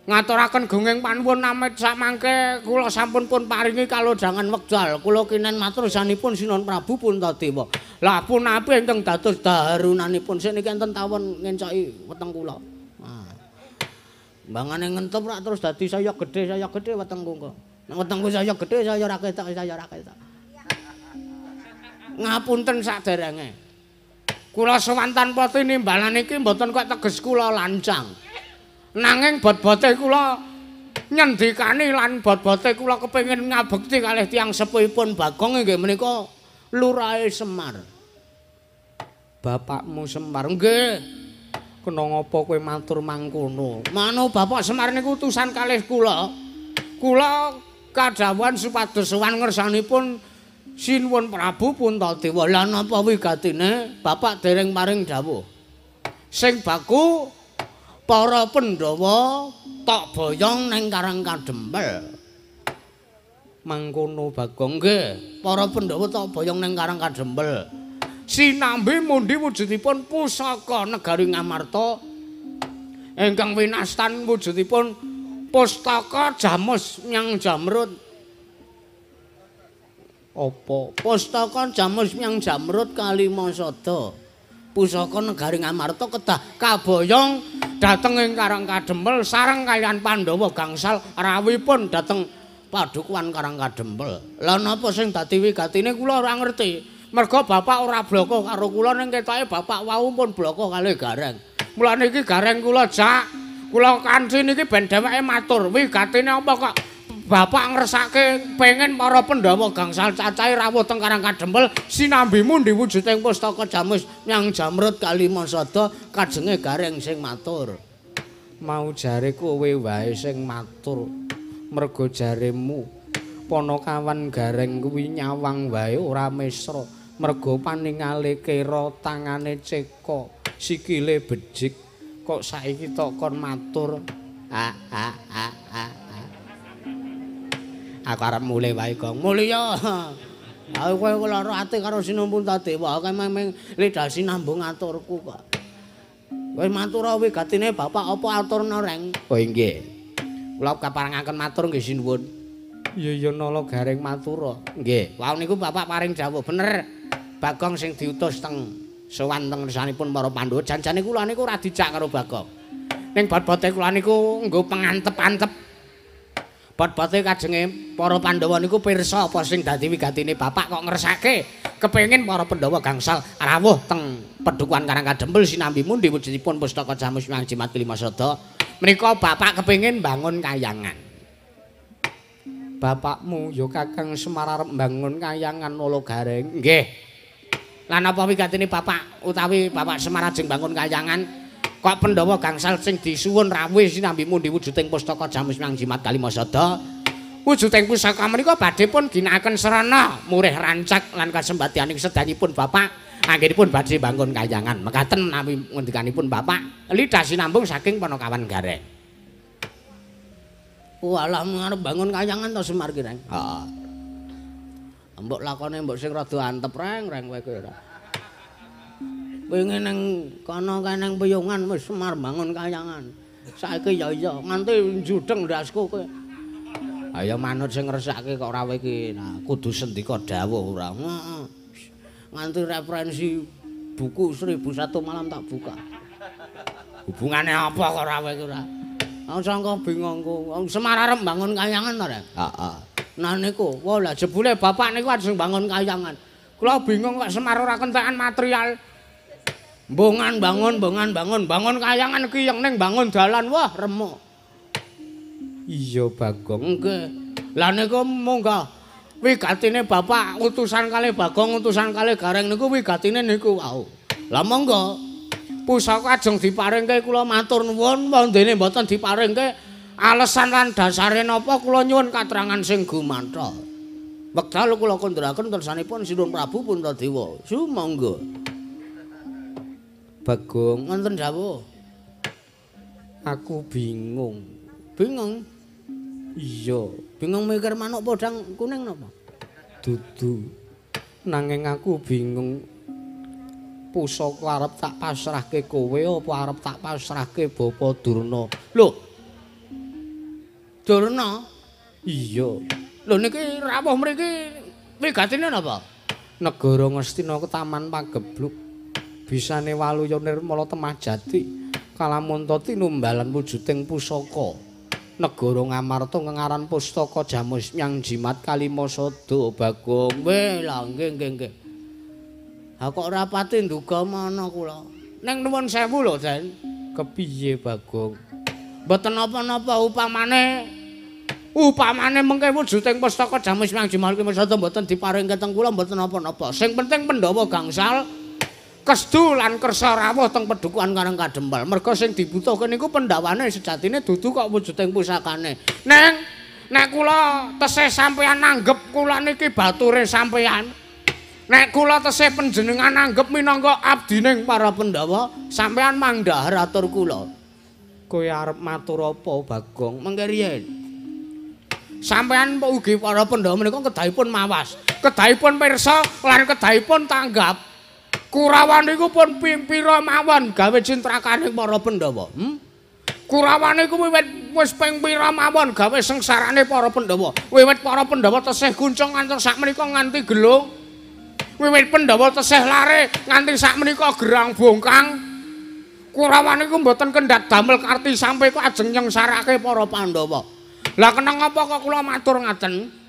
Ngaturaken gunging panuwun amit samangke kula sampun pun paringi kalodhangan wekdal. Kula kinen matur sanipun Sinuwun Prabu Puntadewa. Lah punapi ingkang dados daharunanipun sik niki enten tawon ngencoki weteng kula. Ah. Mbangane ngentep rak terus dadi saya gedhe wetengku kok. Nek wetengku saya gedhe saya ora ketok, saya ora ketok. Ngapunten saderenge. Kula sowan tanpa tinimbalan iki mboten kok teges kula lancang. Nanging bot-bote kula nyendikani lan bot-bote kula kepengin ngabekti kalih tiyang sepuhipun Bagong inggih menika Lurahe Semar. Bapakmu Semar? Nggih. Kena ngapa kowe matur mangkono? Manu Bapak Semar niku utusan kalih kula. Kula kadhawuhan supados sowan ngersanipun Sinuwun Prabu Puntadewa. Lah napa wigatine Bapak dereng paring dawuh? Sing baku para Pandhawa tok boyong ning Karang Kadempel. Mangkono Bagong? Nggih, para Pandhawa tok boyong ning Karang Kadempel. Sinambi mundi wujudipun pusaka negari Ngamarta ingkang winastan wujudipun pustaka Jamus Myang Jamrut. Apa? Pustaka Jamus Myang Jamrut kalima sada. Pusaka negari Ngamarta kedah kaboyong dhateng ing Karang Kadempel sareng kaliyan Pandhawa gangsal rawuhipun dhateng padukuhan Karang Kadempel. Lah napa sing dadi wigatine kula ora ngerti. Merga bapak ora bloko karo kula ning ketoke bapak wau pun bloko kalih Gareng. Mulane iki Gareng kula jak, kula kanthi niki ben dheweke matur wigatine apa kok bapak ngersake pengen para Pandhawa gangsal cacahe rawuh teng Karang Kadempel sinambi mundi wujuding pustaka Jamus Myang Jamrut kalima sada kajenge Gareng sing matur. Mau jare kowe wae sing matur merga jaremu Panakawan Gareng kuwi nyawang wae ora mesra merga paningale kera tangane ceka sikile bejik kok saiki tok kon matur. A a a a. Aku arep mulih wae, Gong. Mulih ya. Aku kowe lara ati karo Sinuwun Puntadewa, aku meng lidah sinambung aturku kok. Kowe matur wigatine bapak apa aturna, Reng? Oh nggih. Kula kaparengaken matur nggih sinuwun. Iya iya nala Gareng matura. Nggih. Wau niku bapak paring dawuh bener. Bagong sing diutus teng sowan teng ngersanipun para Pandhawa janjane kula niku ora dijak karo Bagong. Ning bot-bote kula niku nggo pengantep-antep. Bot-bote kajenge para Pandhawa niku pirsa apa sing dadi wigatine bapak kok ngersake kepengin para Pandhawa gangsal rawuh teng pedukuhan Karang Kadempel sinambi mundi wujudipun pustaka Jamus Myang Jimat Kelima Sada. Menika bapak kepengin bangun kayangan. Bapakmu ya Kakang Semar arep bangun kayangan Nala Gareng. Nggih. Lan apa wigatine bapak utawi Bapak Semar ajeng bangun kayangan kok Pandhawa gangsal sing disuwun rawuh sinambi mundi wujuding pustaka Jamus Myang Jimat Kalima Sada. Wujuding pusaka menika badhe pun ginakaken srana murih rancak lan kasembadyaning sedanipun bapak anggenipun badhe bangun kayangan. Mekaten menawi ngendikanipun bapak lidah sinambung saking Panakawan Gareng. Walah arep bangun kayangan to Semar ki, Reng? Heeh. Mbok lakone mbok sing rada antep, Reng, Reng kowe ki ora. Wingi ning kono kae ning Piyungan wis Semar bangun kayangan. Saiki ya iya nganti njudeng ndasku kowe. Ayo manut sing ngresake kok ora kowe iki. Nah, kudu sendika dawuh ora. Heeh. Nganti referensi buku 1001 malam tak buka. Hubungane apa kok ora kowe iki ora? Aku sangka bingungku. Semar arep bangun kayangan to, Reng? Heeh. Nah niku, wah lah jebule bapak niku ajeng bangun kayangan. Kula bingung kok Semar ora kentekan material. Mbongan bangun, bongan bangun, bangun kayangan iki yang ning bangun dalan, wah remuk. Iya Bagong, nggih. Lah niku munggah wigatine bapak utusan kalih Bagong, utusan kalih Gareng niku wigatine niku wau. Lah monggo. Pusaka ajeng diparingke kula matur nuwun, wondene mboten diparingke alesan lan dasare napa kula nyuwun katerangan sing gumanthol. Wekdal kula kandharaken tersanipun Sinuwun Prabu Puntadewa. Sumangga. Bagong, wonten dawuh. Aku bingung. Bingung? Iya, bingung mikir manuk podang kuning napa? Dudu. Nanging aku bingung. Pusaka arep tak pasrahke kowe apa arep tak pasrahke Bapa Durna? Lho. Durna? Iya. Lho niki rawuh mriki wigatine napa? Negara Ngastina Taman Pagebluk. Bisane Waluya Nirmala Temah Jati kalamunta tinumbalan wujuding pusaka. Negara Ngamarta ngengaran Pustaka Jamus Nyang Jimat Kalima Sada Bagong. Weh, lha nggih nggih nggih. Ha kok ora pati nduga mana kula. Ning nuwun sewu lho, Den. Kepiye Bagong? Mboten napa-napa upamane mengke wujuding pustaka Jamus Nyang Jimat Kalima Sada mboten diparingke teng kula mboten napa-napa. Sing penting Pandhawa gangsal kestu lan kersa rawuh teng pedukuhan Karang Kadempel. Merga sing dibutuhke niku pendhawane sejatine dudu kok wujuding pusakane. Neng nek kula tesih sampeyan nanggep kula niki bature sampeyan. Nek kula tesih panjenengan nanggep minangka abdining para Pandhawa, sampeyan mangdhahar atur kula. Kowe arep matur apa Bagong? Mengke riyen. Sampeyan ugi para Pandhawa menika kedahipun mawas, kedahipun pirsa lan kedahipun tanggap. Kurawa niku pun pira mawon gawe cintrakane para Pandhawa. Kurawa niku wiwit wis ping pira mawon gawe sengsarane para Pandhawa. Wiwit para Pandhawa tesih guncung ngantos sakmenika nganti gelung. Wiwit Pandhawa tesih lare nganti sakmenika gerang bongkang. Kurawa niku mboten kendhat damel karti sampe kok ajeng nyengsarake para Pandhawa. Lah kenang apa kok kula matur ngaten?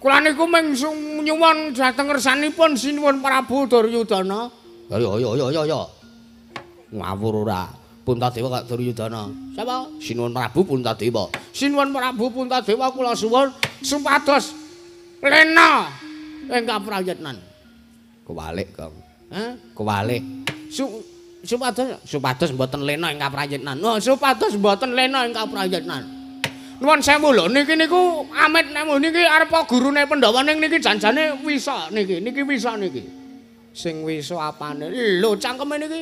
Kula niku mung nyuwun dhateng ngersanipun Sinuwun Prabu Duryudana. Ayo ayo ayo ayo. Ngawur ora. Puntadewa kok Duryudana. Sapa? Sinuwun Prabu Puntadewa. Sinuwun Prabu Puntadewa kula suwun supados lena ing kaprayitnan. Kewalik, Kang. Hah? Kewalik. Supados mboten lena ing kaprayitnan. Oh, supados mboten lena ing kaprayitnan. Nuwun sewu lho niki niku amit nek niki arep gurune Pandhawa ning niki janjane wisa niki, niki wisa niki. Sing wisa apane? Lho cangkeme niki.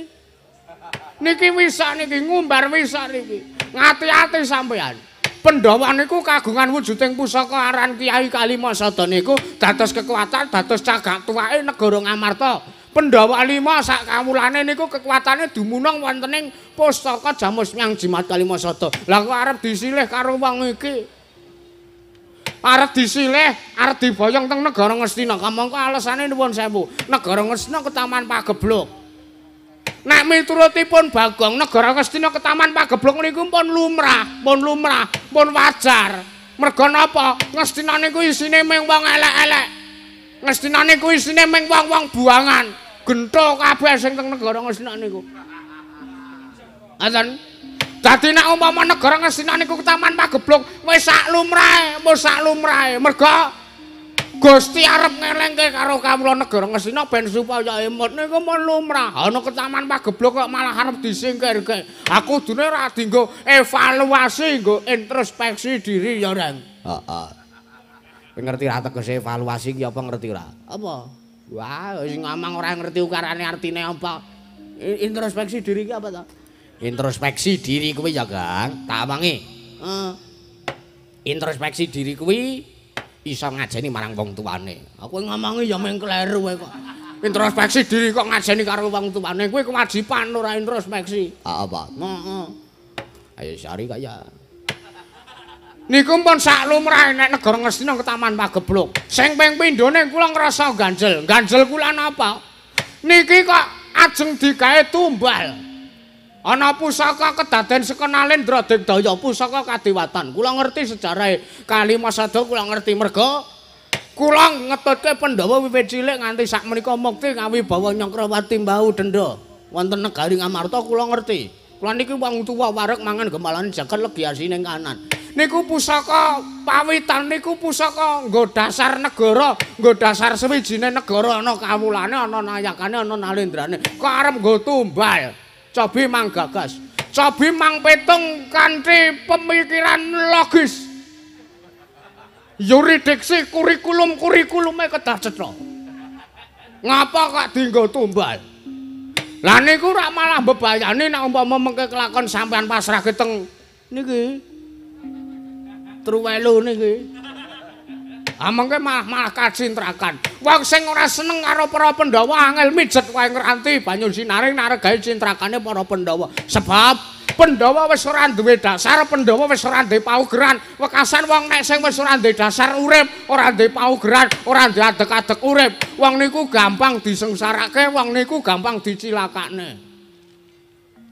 Niki wisa niki ngumbar wisa niki. Ngati-ati sampean. Pandhawa niku kagungan wujuding pusaka aran Kyai Kalima Sada niku dados kekuatan, dados cagak tuwake negara Ngamarta. Pandhawa lima sak kawulane niku kekuatane dumunung wonten ing pustaka Jamus Nyang Jimat Kalima Sada. Lah kok arep disilih karo wong iki? Arep disilih, arep diboyong teng negara Ngastina. Kamangka alesane nuwun sewu. Negara Ngastina ketaman Pagebluk. Nek miturutipun Bagong, negara Ngastina ketaman Pagebluk niku pun lumrah, pun lumrah, pun wajar. Merga napa? Ngastina niku isine mung wong elek-elek. Ngastina niku isine mung wong-wong buangan. Gentho kabeh sing teng negara Ngastina niku. Ngaten. Dadi nek umpama negara Ngastina niku ketaman Pagebluk wis sak lumrahe, wis sak lumrahe. Merga Gusti arep ngelengke karo kawula negara Ngastina ben supaya emut niku mun lumrah. Ana ketaman Pagebluk kok malah arep disingkirke. Aku kudune ora dienggo evaluasi, nggo introspeksi diri ya, Reng. Heeh. Ngerti ra tegese evaluasi ki apa ngerti ora? Apa? Wah, sing ngomong ora ngerti ukarane artine apa. Introspeksi diri ki apa to? Introspeksi diri kuwi ya, Kang, tak omongi. Heeh. Introspeksi diri kuwi iso ngajeni marang wong tuane. Aku ngomongi ya mung kleru kowe kok. Introspeksi diri kok ngajeni karo wong tuane kuwi kewajiban ora introspeksi. Ha apa? Heeh. Ayo sari kaya. Niku pun sak lumrahe nek negara Ngastina ketaman Pagebluk. Sing ping pindhone kula ngrasa ganjel. Ganjel kula napa? Niki kok ajeng digawe tumbal. Ana pusaka kedaden sekenalendra Digdaya, pusaka kadewatan. Kula ngerti sejarahe Kalima Sada, kula ngerti merga kula ngetutke Pandhawa wiwit cilik nganti sakmenika mukti ngawibawa Nyakrawati Mbau Denda wonten negari Ngamarta kula ngerti. Kula niki wong tuwa wareg mangan gembalane jagat legi asine kanan. Niku pusaka pawitan niku pusaka nggo dasar negara, nggo dasar sewijine negara ana kawulane, ana nayakane, ana nalendrane. Kok arep nggo tumbal? Cobi mang gagas, cobi mang petung kanthi pemikiran logis. Yuridiksi kurikulum-kurikulume kedah cetha. Ngapa kok dienggo tumbal? Lah niku rak malah mbebayani nek umpama mengke kelakon sampean pasrahke teng niki. Truwelu niki. Amengke malah kacintrakan. Wong sing ora seneng karo para Pandhawa angel mijet wae ngranti banyu sinaring naregae cintrakane para Pandhawa. Sebab Pandhawa wis ora duwe dasar, Pandhawa wis ora duwe paugeran. Wekasan wong nek sing wis ora duwe dasar urip, ora duwe paugeran, ora duwe adeg-adeg urip, wong niku gampang disengsarake, wong niku gampang dicilakane.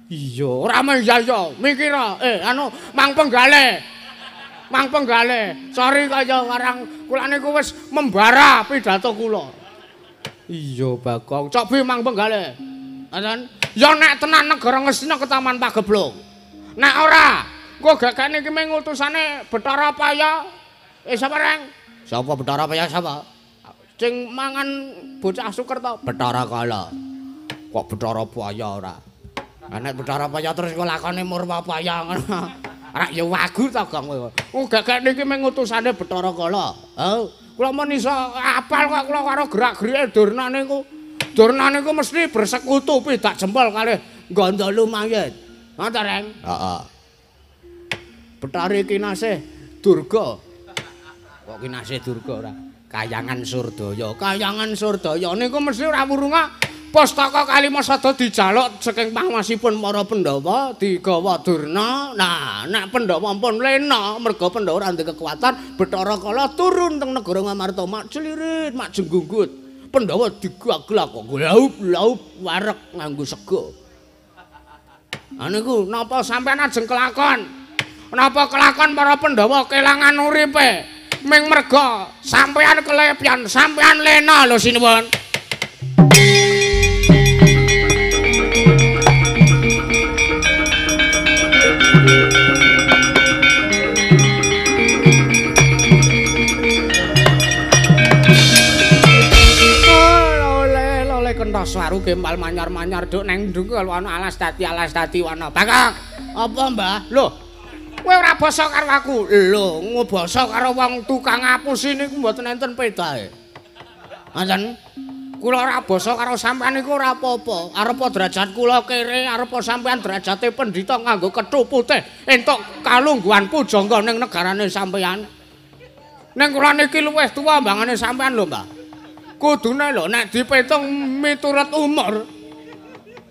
Iya, ora meh ya, mikira anu Mang Penggale. Mang Penggale, sorry kaya warang kula niku wis membara pidato kula. Iya, Bagong. Cobi Mang Penggale. Ngoten. Ya nek tenan negara Ngastina ketaman pageblug. Nek ora, engko gagane iki mung utusane Bathara Paya. Sapa reng? Sapa Bathara Paya sapa? Sing mangan bocah Sukerta, Bathara Kala. Kok Bathara Paya ora? Nek Bathara Paya terus kok lakone Murwapaya ngono. Ora ya wagu ta Gong kowe. Wong gagane iki mung utusane Bathara Kala. Oh, kula mun iso apal kok kula karo gerak-gerike Durna niku. Durna niku mesti bersekutu pidak jempol kalih Gandha Lumayit. Ngoten, Reng? Heeh. Bathari Kinasih Durga. Kok Kinasih Durga ora? Kayangan Surdaya. Kayangan Surdaya niku mesti ora wurunga pustaka Kalimasada dijaluk saking panguwasipun para Pandhawa digawa Durna. Nah, nek Pandhawa pun lena merga Pandhawa ora ndek kekuatan, Bathara Kala turun teng negara Ngamarta mak celirit, mak jenggunggut. Pandhawa digaglak kok laup-laup wareg nganggo sega. Ha niku napa sampean ajeng kelakon? Napa kelakon para Pandhawa kelangan uripe ming merga sampean kelepyan, sampean lena lho sinuwun. Kentos waru gempal manyar-manyar duk neng ndungkel ana alas dadi wana. Bagong, apa Mbah? Lho, kowe ora basa karo aku. Lho, ngobasa karo wong tukang ngapusi niku mboten enten pedahe. Ngoten. Kula ora basa karo sampean niku ora apa-apa. Arepa derajat kula kere, arepa sampean derajate pendhita nganggo kethu putih entuk kalungguhan pujangga ning negarane sampean. Ning kula niki luwih tuwa mbangane sampean lho, Mbah. Kudune lho nek dipitung miturut umur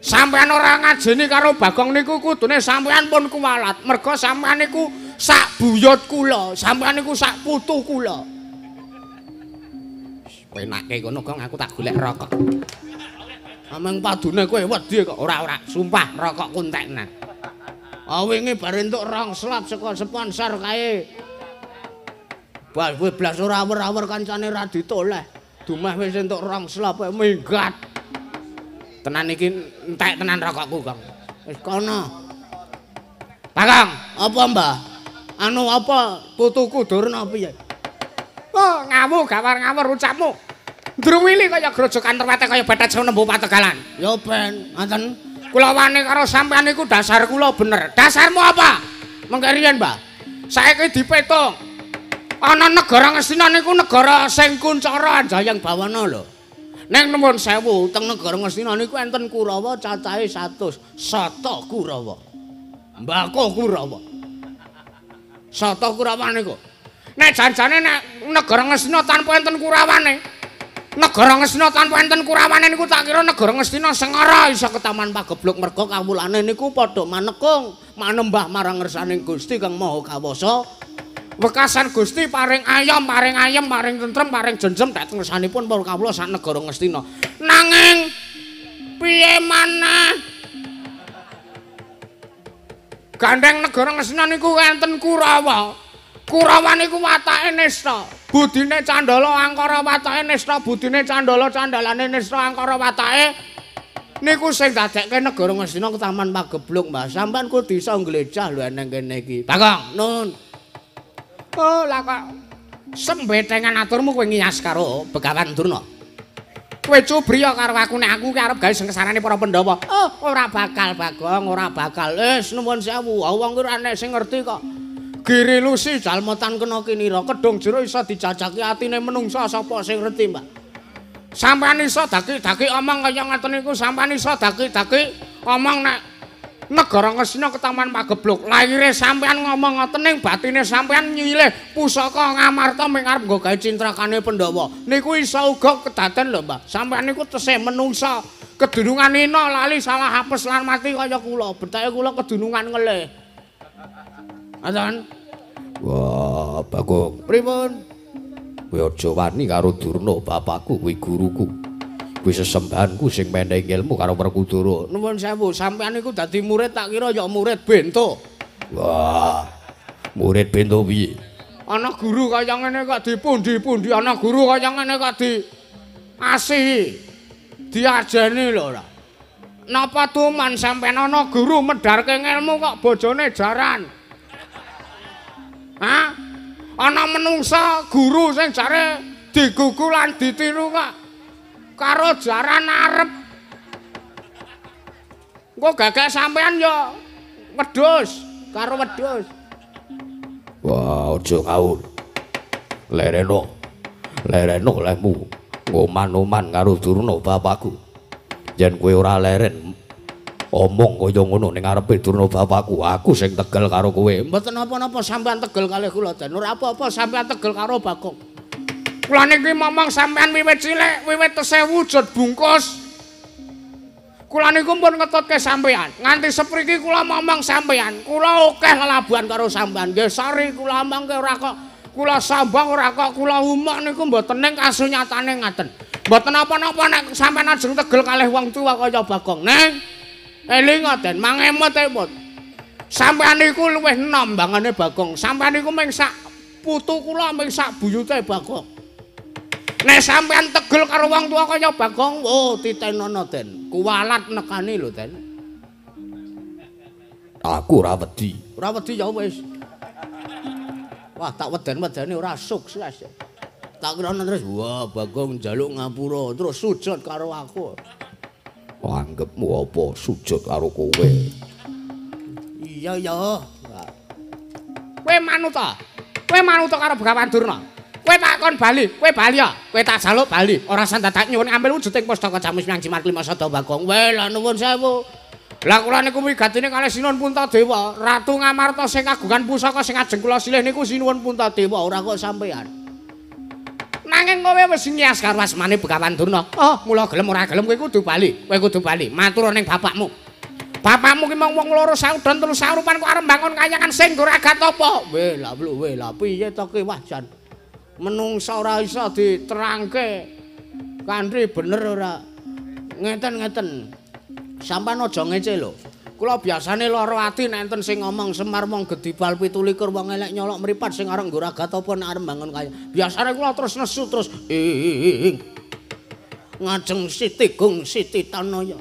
sampean ora ngajeni karo Bagong niku kudune sampean pun kuwalat merga sampean niku sak buyut kula, sampean niku sak putu kula. Penake kono Gong, aku tak golek rokok. Ameng padune kowe wedi kok. Ora, sumpah rokokku entekna. Ah wingi bar entuk rong slop saka sponsor kae. Bal kowe blas ora awer-awer kancane ra ditoleh. Dumeh wis entuk rong slop minggat. Tenan iki entek tenan rokokku, Kang. Wis kono. Bagong, apa Mbah? Anu apa putuku Durna piye? Oh, ngawu gawar ngawur ucapmu. Ndruwili kaya grojokan terwete kaya batet nembu pategalan. Ya ben, ngoten. Kula wani karo sampean niku dasar kula bener. Dasarmu apa? Mengke riyen, Mbah. Saiki dipetung. Ana negara Ngastina niku negara sing kuncara anjayang bawana lho. Ning nuwun sewu teng negara Ngastina niku enten Kurawa cacahe 100. Sata Kurawa. Mbako Kurawa. Sata Kurawa niku. Nek janjane nek negara Ngastina tanpa enten Kurawane. Negara Ngastina tanpa enten Kurawane niku tak kira negara Ngastina sengara iso ketaman pageblug merga kawulane niku padha manekung manembah marang ngersaning Gusti Kang Maha Kawasa. Wekasan Gusti paring ayom, paring ayem, paring tentrem, paring jenjem dhateng ngersanipun para kawula sak negara Ngastina. Nanging piye maneh? Gandeng negara Ngastina niku enten Kurawa. Kurawa niku watake nista, budine candala angkara watake nista, budine candala candalane nista angkara watake niku sing dadekke negara Ngastina ketaman pageblug, Mbah. Sampeyan kudu iso nglejah lho eneng kene iki. Bagong, nun. Oh, lah kok sembetengan aturmu kowe ngiyas karo Begawan Durna. Kowe cubriya karo aku nek aku ki arep gawe sengsarane para Pandhawa. Oh, ora bakal Bagong, ora bakal. Wis nuwun sewu, wong ki ora enek sing ngerti kok. Giri lusi jalma tan kena kinira, kedung jero iso dijajaki atine menungsa sapa sing ngerti, Mbak. Sampeyan iso daki-daki omong kaya ngoten niku, sampeyan iso daki-daki omong nek Negara Ngastina ketaman pagebluk. Lahire sampean ngomong ngoten ning batine sampean nyilih pusaka Ngamarta ming arep nggo gawe cintrakane Pandhawa. Niku iso uga kedaden lho, Mbah. Sampean niku tesih menungsa. Kedunungan ina lali salah apes lan mati kaya kula. Betake kula kedunungan ngelih. Ngoten. Wah, Bagong. Pripun? Kowe aja wani karo Durna bapakku kuwi guruku. Kuwi sesembahanku sing menehi ilmu karo Werkudara. Nuwun sewu, sampean niku dadi murid tak kira ya murid bento. Wah. Murid bento piye? Ana guru kaya ngene kok dipundi-pundi, ana guru kaya ngene kok di asihi. Diajeni lho ora. Napa tuman sampean ana guru medharke ngelmu kok bojone jaran? Hah? Ana menungsa guru sing jare digugu lan ditiru kok karo jaran arep. Engko gagak sampean ya wedhus karo wedhus. Wah, aja ngawur. Lereno. Lereno lehmu ngoman-oman karo Durna bapakku. Yen kowe ora leren omong kaya ngono ning ngarepe Durna bapakku, aku sing tegel karo kowe. Mboten napa-napa sampean tegel kalih kula, Den. Ora apa-apa sampean tegel karo Bagong. Kula niki momong sampean wiwit cilik, wiwit tesih wujud bungkus. Kula niku pun ngetutke sampean. Nganti sepriki kula momong sampean. Kula akeh lelabuhan karo sampean. Nggih, sorry kula omongke ora kok kula sambang ora kok kula umok niku mboten ning kasunyatane ngaten. Mboten napa-napa nek sampean ajeng tegel kalih wong tuwa kaya Bagong. Neng, elinga Den, mangemot-emot. Sampean niku luwih enom bangane Bagong. Sampean niku mung sak putu kula mung sak buyute Bagong. Nek sampean tegel karo wong tuwa kaya Bagong, oh titenono Den. Kuwalat nekani lho, Den. Aku ora wedi. Ora wedi ya wis. Wah, tak weden-wedeni ora sukses. Tak kira terus, wah Bagong njaluk ngapura, terus sujud karo aku. Anggepmu apa sujud karo kowe? Iya ya. Kowe manut ta? Kowe manut karo Begawan Durna? Kowe tak kon bali, kowe bali ya. Kowe tak jaluk bali. Ora usah dadak nyuwun ambil wujuding pustaka Jamus Miang Jimat Lima Sada Bagong. Weh, lah nuwun sewu. Lah kula niku wigatine kalih Sinuwun Puntadewa, Ratu Ngamarta sing kagungan pusaka sing ajeng kula silih niku Sinuwun Puntadewa, ora kok sampean. Nanging kowe wis ngias karo asmane Begawan Durna. Oh, mula gelem ora gelem kowe kudu bali. Kowe kudu bali. Matur ning bapakmu. Bapakmu ki mung wong loro saudon telu saurupan kok arep mbangun kayangan sing nggo ragat apa? Weh, lah weh, lah piye to ki wah jan. Menungsa ora iso diterangke. Kanthi bener ora. Ngeten-ngeten. Sampeyan aja ngece lho. Kula biasane lara ati nek enten sing ngomong Semar mong gedibal 27 wong elek nyolok mripat sing arep nggo ragat apa nek arep mbangun kaya. Biasane kula terus nesu terus ing ngajeng Siti Gung Siti Tanaya.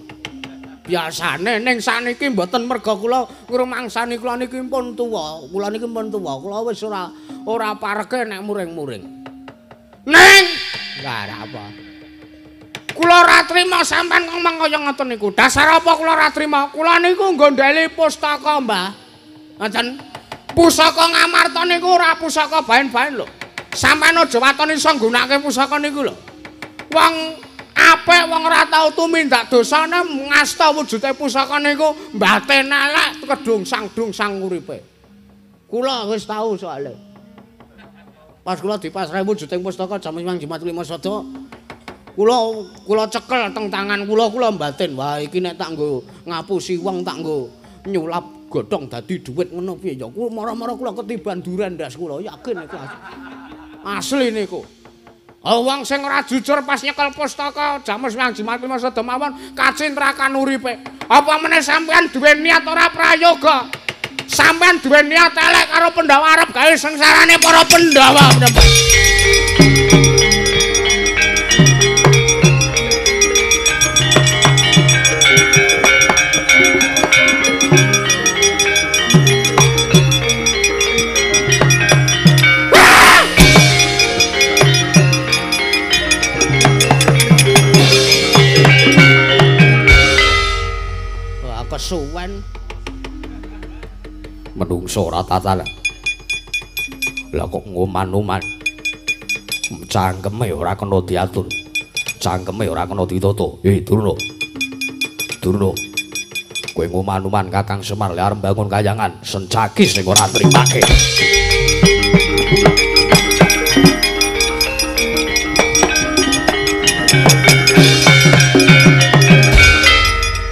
Biasane ning sakniki mboten merga kula ngrumangsani kula niki pun tuwa. Kula niki pun tuwa. Kula wis ora pareke nek muring-muring. Ning ora apa. Kula ora trima sampean ngomong kaya ngoten niku. Dasar apa kula ora trima? Kula niku nggondheli pustaka, Mbah. Ngoten. Pusaka Ngamarta niku ora pusaka baen-baen lho. Sampean aja waton iso nggunakake pusaka niku lho. Wong apik wong ora tau tumindak dosane ngasta wujude pusaka niku mbaten elek kedung sang-dung-sang uripe. Kula wis tau soalé. Pas kula dipasrahi wujuding pustaka Jamus Miang Jimat Lima Sada, kula cekel teng tangan kula, kula mbatin, wah iki nek tak nggo ngapusi wong tak nggo nyulap godhong dadi dhuwit ngono piye ya. Kula mara-mara kula ketiban duren ndas kula, yakin iku asli niku. Wong sing ora jujur pas nyekel pustaka Jamus Miang Jimat Lima Sada mawon kacintrakan uripe. Apa meneh sampean duwe niat ora prayoga? Sampean duwe niat elek karo Pandhawa arep gawe sengsarane para Pandhawa. Wah, kesuwen. Menungso ora tatanan. Lah kok ngoman-oman. Cangkeme ora kena diatur. Cangkeme ora kena ditata. Eh, Durna. Durna. Kowe nguman-uman Kakang Semar le arep bangun kayangan, Sencaki sing ora nrimake.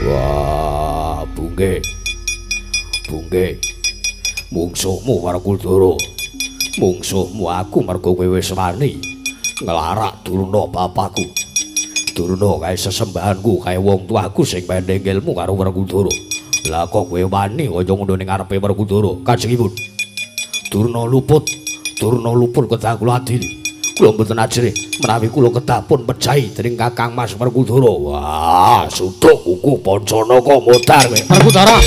Wah, bungke. Bungke. Mungsuhmu Werkudara. Mungsuhmu aku mergo kowe wis wani nglarak Durna bapakku. Durna kae sesembahanku, kae wong tuaku sing pendeng ilmu karo Werkudara. Lah kok kowe wani kaya ngono ning ngarepe Werkudara? Kanjengipun. Durna luput, Durna luput kedah kula adili. Kula mboten ajrih menawi kula kedah pun pejahi dening Kakang Mas Werkudara. Wah, sutuk kuku Pancanaka modar kowe. Werkudara.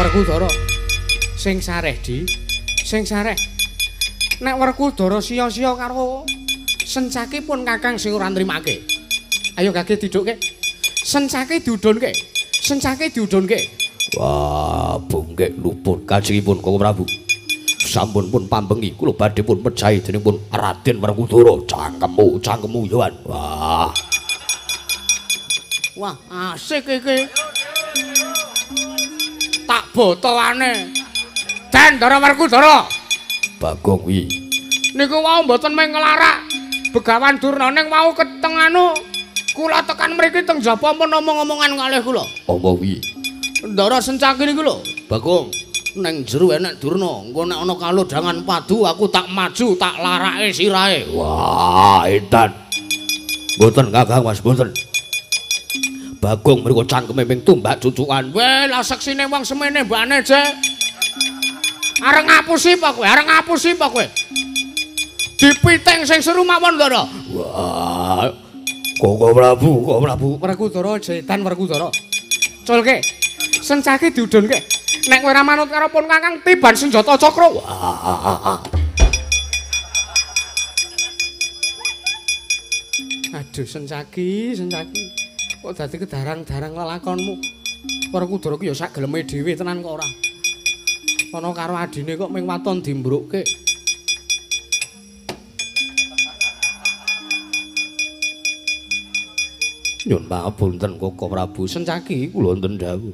Werkudara sing sareh di sing sareh nek Werkudara sia-sia karo Sencaki pun Kakang sing ora nrimake. Ayo gage didhukke. Sencaki diudhunke. Sencaki diudhunke. Wah, bungkek luput kanjengipun Koko Prabu. Sampun pun pambengi kula badhe pun pejahi dening pun Raden Werkudara. Cangkemmu, cangkemmu yoan. Wah. Wah, asik iki. Tak botoane. Den Ndara Werkudara. Bagong kuwi. Niku wau mboten mung nglarak Begawan Durna ning wau keteng anu kula tekan mriki teng jaba pun omong-omongan kalih kula. Apa kuwi? Ndara Sencaki niku lho. Bagong, neng jero enek Durna, engko nek ana kalodhangan padu aku tak maju tak larake sirahe. Wah, edan. Mboten Kakang Mas, mboten. Bagong mriku cangkeme ping tumbak cucukan. Weh, lah seksine wong semene mbane, Je. Arep ngapusi apa kowe? Arep ngapusi apa kowe? Dipiting sing seru mawon, Ndara. Wah. Koko Prabu, Koko Prabu. Werkudara jetan Werkudara. Culke. Sencaki diudhunke. Nek kowe ora manut karo pun Kakang tiban senjata cakra. Wah. Aduh, Sencaki, Sencaki. Kok dadi kedarang-darang lelakonmu. Werkudara ki ya sak geleme dhewe tenan kok ora. Ana karo adine kok ming waton dimbrukke. Nyun pangapunten Koko Prabu, Sencaki kula wonten dawuh.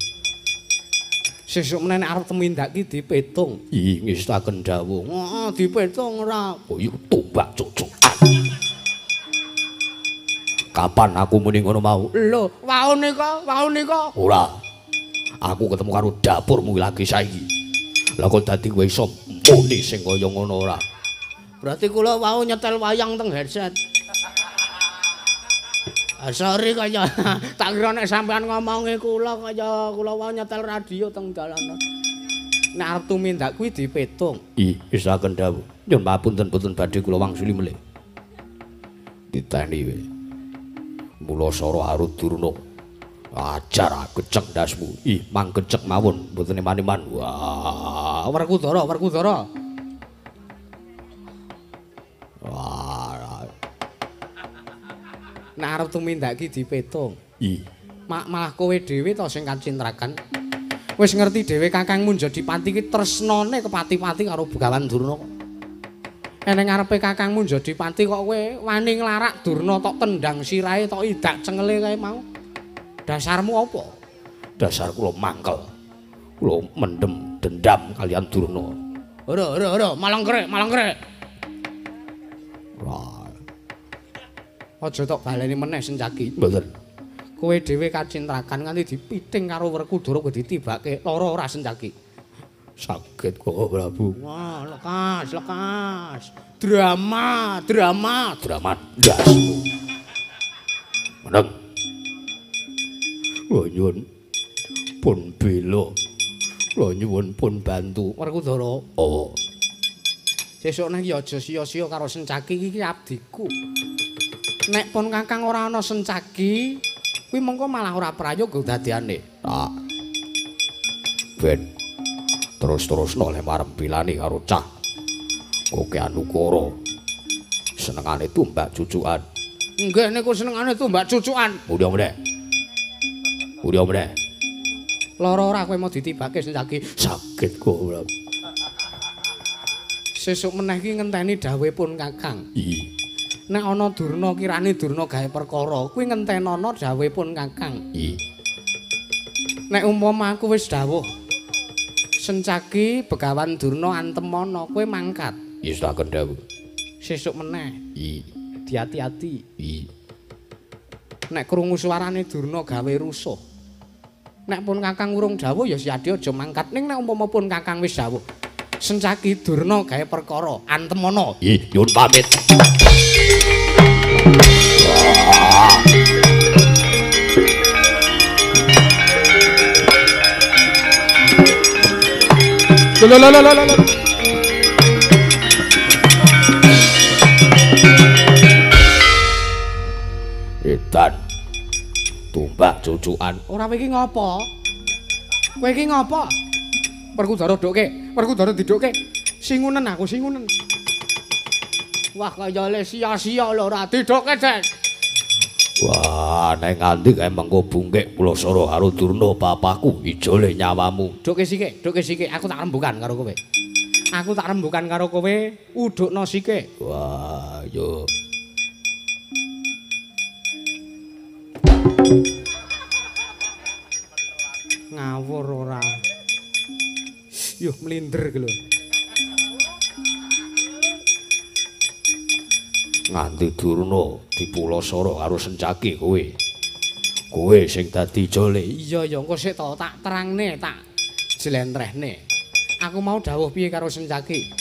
Sesuk meneh nek arep tumindak ki dipetung. Ih, ngestaken dawuh. Heeh, dipetung ora. Kaya tombak cucukan. Kapan aku muni ngono mau? Lho, wau nika, wau nika. Ora. Aku ketemu karo dapurmu lagi saiki. Lah kok dadi kowe iso muni sing kaya ngono ora? Berarti kula wau nyetel wayang teng headset. Ah, sorry kaya tak kira nek sampean ngomongi kula kaya kula wau nyetel radio teng dalan. Nek arep tumindak kuwi dipetung. Ih, isaken dawuh. Nyun papunten boten badhe kula wangsuli melih. Diteni we. Mula sara arut Durna. Ajar gecek ndasmu. Ih, mang gecek mawon mboten eman-eman. Wah, Werkudara, Werkudara. Wah. Nek arep tumindak ki dipetung. Ih, malah kowe dhewe to sing kacintrakan. Wis ngerti dhewe kakangmu njadi pati ki tresnane kepati-pati karo Begawan Durna. Eneng ngarepe kakangmu njadi pati kok kowe wani nglarak Durna tok tendang sirahe tok idak cengele kae mau. Dasarmu apa? Dasar kula mangkel. Kula mendem dendam kalian Durna. Ora, ora, ora, malang krek, malang krek. Wah. Aja tok baleni meneh Sencaki. Mboten. Kowe dhewe kacintrakan nganti dipiting karo Werkudara kowe ditibake lara ora Sencaki. Saged kok Prabu. Wah, lekas, lekas. Drama, drama, drama ndasmu. Meneng. Kula nyuwun pun bela. Kula nyuwun pun bantu Werkudara. Oh. Sesuk nang iki aja sia-sia karo Sencaki iki abdiku. Nek pun kakang ora ana Sencaki, kuwi mengko malah ora prayoga dadiane. Tak. Ben terus-terusno le marem bilani karo cah. Koke anukara. Senengane tumbak cucukan. Nggih niku senengane tumbak cucukan. Udah meneh. Udah meneh. Lara ora kowe mau ditibake Sencaki? Sakit kok. Sesuk meneh iki ngenteni dawuhipun Kakang. Iya. Nek ana Durna kirane Durna gawe perkara, kuwi ngentenono dawuhipun Kakang. Iya. Nek umpama aku wis dawuh Sencaki Begawan Durna antemana, kowe mangkat. Iya, saken dawuh. Sesuk meneh. Iya. Diati-ati. Iya. Nek krungu suarane Durna gawe rusuh. Nek pun Kakang urung dawuh ya Siadi aja mangkat. Ning nek umpama pun Kakang wis dawuh Sencaki Durna gawe perkara, antemana. Iya, nyuwun pamit. Lho lho lho lho lho. Edan. Tumbak cucukan. Ora kowe iki ngopo? Kowe iki ngopo? Werkudara dokke, Werkudara didokke. Singunen aku, singunen. Wah, kaya le sia-sia lho ora didokke, Den. Wah, nek nganti kae mengko bungkek Pulasara karo Durna bapakku ijole nyawamu. Dokke sike, dokke sike, aku tak rembukan karo kowe. Aku tak rembukan karo kowe, udukno sike. Wah, yo. Ngawur ora. Yuh, mlinder iki lho. Nganti Durna dipulasara karo Sencaki kowe. Kowe sing dadi jole. Iya ya, engko sik to tak terangne, tak jlentrehne. Aku mau dawuh piye karo Sencaki?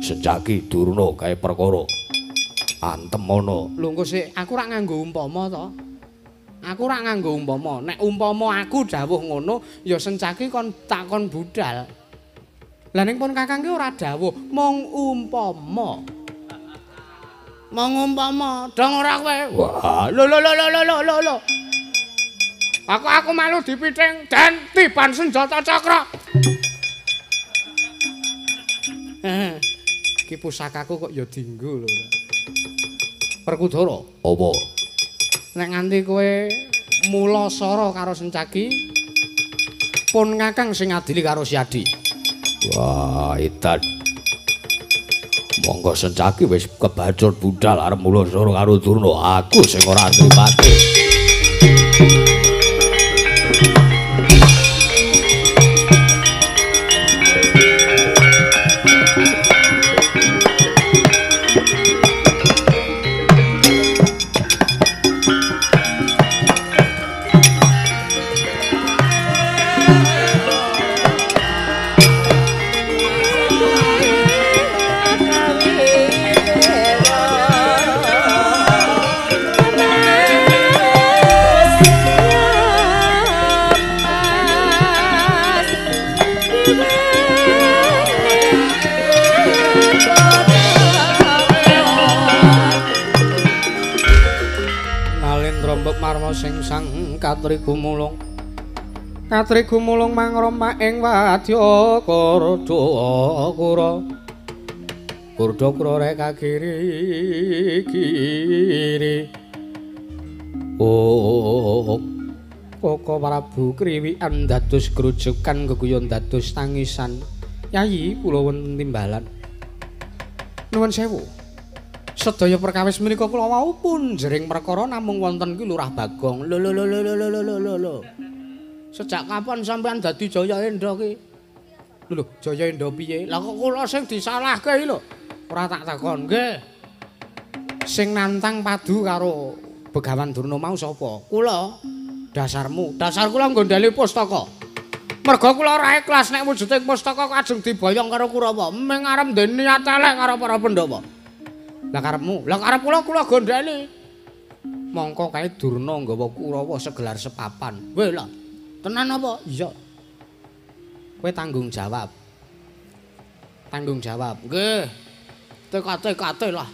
Sencaki Durna gawe perkara. Antemana. Lho engko sik, aku ora nganggo umpama to. Aku ora nganggo umpama. Nek umpama aku dawuh ngono, ya Sencaki kon takon budal. Lah ning pun Kakang ki ora dawuh, mung umpama. Mung umpama, dong ora kowe. Wah, lho lho lho lho lho lho lho. Aku malu dipiting dan tiban senjata cakra. Ki pusakaku kok ya dinggo lho. Werkudara, apa? Nek nganti kowe mulasara karo Sencaki, pun Kakang sing ngadili karo Siadi. Wah, edan. Monggo Sencaki wis kebacut budal arep mulasara karo Durna, aku sing ora nrimake. Sing sang katri gumulung, katri gumulung mangroma ing wadya kurda kura, kurda kura reka kiri kiri. Oh, Koko Prabu kriwikan dados grujukan geguyon dados tangisan. Yayi kula wonten timbalan. Nuwun sewu. Sedaya perkawis menika kula wau pun jering perkara namung wonten ki Lurah Bagong. Lho lho lho lho lho lho lho lho. Sejak kapan sampean dadi Jayendra ki? Lho lho, Jayendra piye? Lah kok kula sing disalahke iki lho. Ora tak takon nggih. Sing nantang padu karo Begawan Durna mau sapa? Kula. Dasarmu, dasar kula nggondheli pustaka. Merga kula ora ikhlas nek wujuding pustaka kajeng diboyong karo Kurawa. Ming arep ndek niat elek karo para Pandhawa. Lah karepmu, lah karep kula kula gondheli. Mongko kae Durna nggawa Kurawa segelar sepapan. Weh lah. Tenan apa? Iya. Kowe tanggung jawab. Tanggung jawab. Nggih. TKT-KT lah.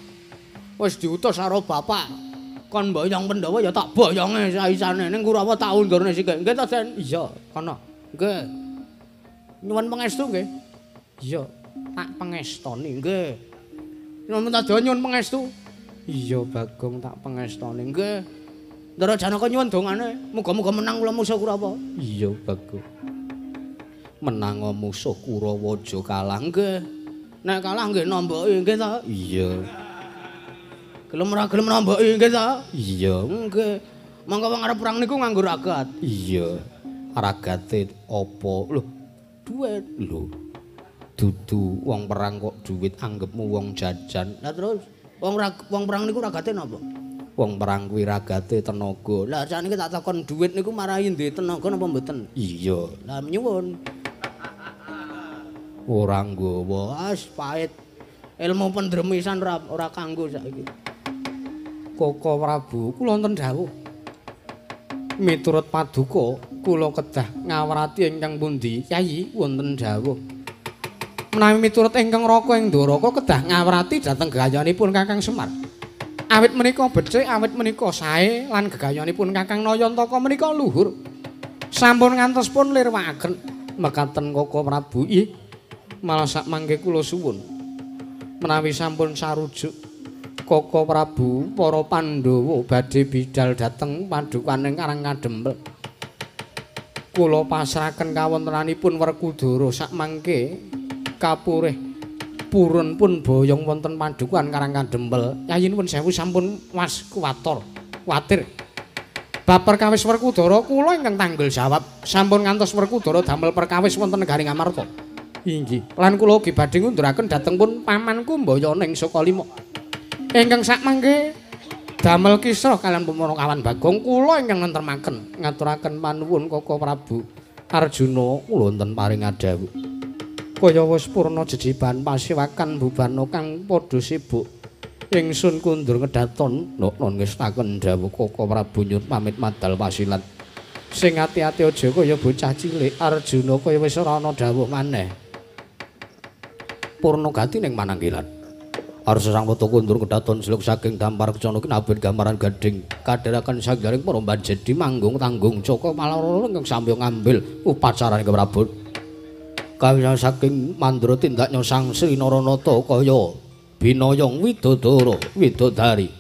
Wis diutus karo bapak. Kon boyong Pandhawa ya tak boyonge saisane ning Kurawa tak undurne sithik. Nggih to, Den? Iya, kono. Nggih. Nyuwun pangestu nggih. Iya, tak pangestoni nggih. Nyuwun ta nyuwun pangestu. Iya, Bagong tak pangestoni nggih. Ndara Janaka nyuwun dongane, muga-muga menang kula musuh Kurawa. Iya, Bagong. Menanga musuh Kurawa aja kalah nggih. Nek kalah nggih nomboki nggih ta? Iya. Gelem ora gelem nomboki nggih ta? Iya, nggih. Monggo wong arep perang niku nganggo ragat. Iya. Ragate apa? Lho, duit. Lho. Dudu wong perang kok duit anggepmu wong jajan. Lah terus wong wong perang niku ragate napa? Wong perang kuwi ragate tenaga. Lah sakniki tak takon duit niku marahi ndek tenaga napa mboten? Iya. Lah nyuwun. Ora nggawa, as pahit. Ilmu pendremisan ora kanggo saiki. Koko Prabu, kula wonten dawuh. Miturut paduka, kula kedah ngawrati ingkang pundi? Yayi, wonten dawuh. Menawi miturut ingkang Raka ing Ndoraka kedah ngawrati dhateng gayanipun Kakang Semar. Awit menika becik, awit menika sae lan gegayanipun Kakang Nayantaka menika luhur. Sampun ngantos pun lirwakaken mekaten Koko Prabu. Ih, malah sak mangke kula suwun. Menawi sampun sarujuk Koko Prabu para Pandhawa badhe bidal dhateng padukaning Karang Kadempel. Kula pasrahaken kawontenanipun Werkudara sak mangke kapurih purun pun boyong wonten padukuhan Karang Kadempel. Yayi nuwun sewu sampun was kuwator, kuwatir. Bab perkawis Werkudara kula ingkang tanggel jawab. Sampun ngantos Werkudara damel perkawis wonten negari Ngamarta. Inggih. Lan kula ugi badhe ngunduraken dhateng pun pamanku Mbayaning Sukalima. Ingkang sak mangke damel kisruh kaliyan Punakawan Bagong kula ingkang nentremaken ngaturaken panuwun Koko Prabu Arjuna kula wonten paring adhawuh. Kaya wis purna jejiban pasiwakan bubana kang padha sibuk. Ingsun kundur ngedaton noknon ngestaken dawuh Koko Prabu nyuwun pamit madal pasilan. Sing ati-ati aja kaya bocah cilik Arjuna kaya wis ora ana dawuh maneh. Purna gati ning mananggilan. Arsa sang wata kundur kedaton seluk saking dampar kecana kinabet gambaran gading kadheraken sanggaring para banjedi manggung tanggung caka malara ingkang samya ngambil upacarane keprabon. Kawisa saking mandra tindaknya Sang Sri Naranata kaya binayang widodara widodari.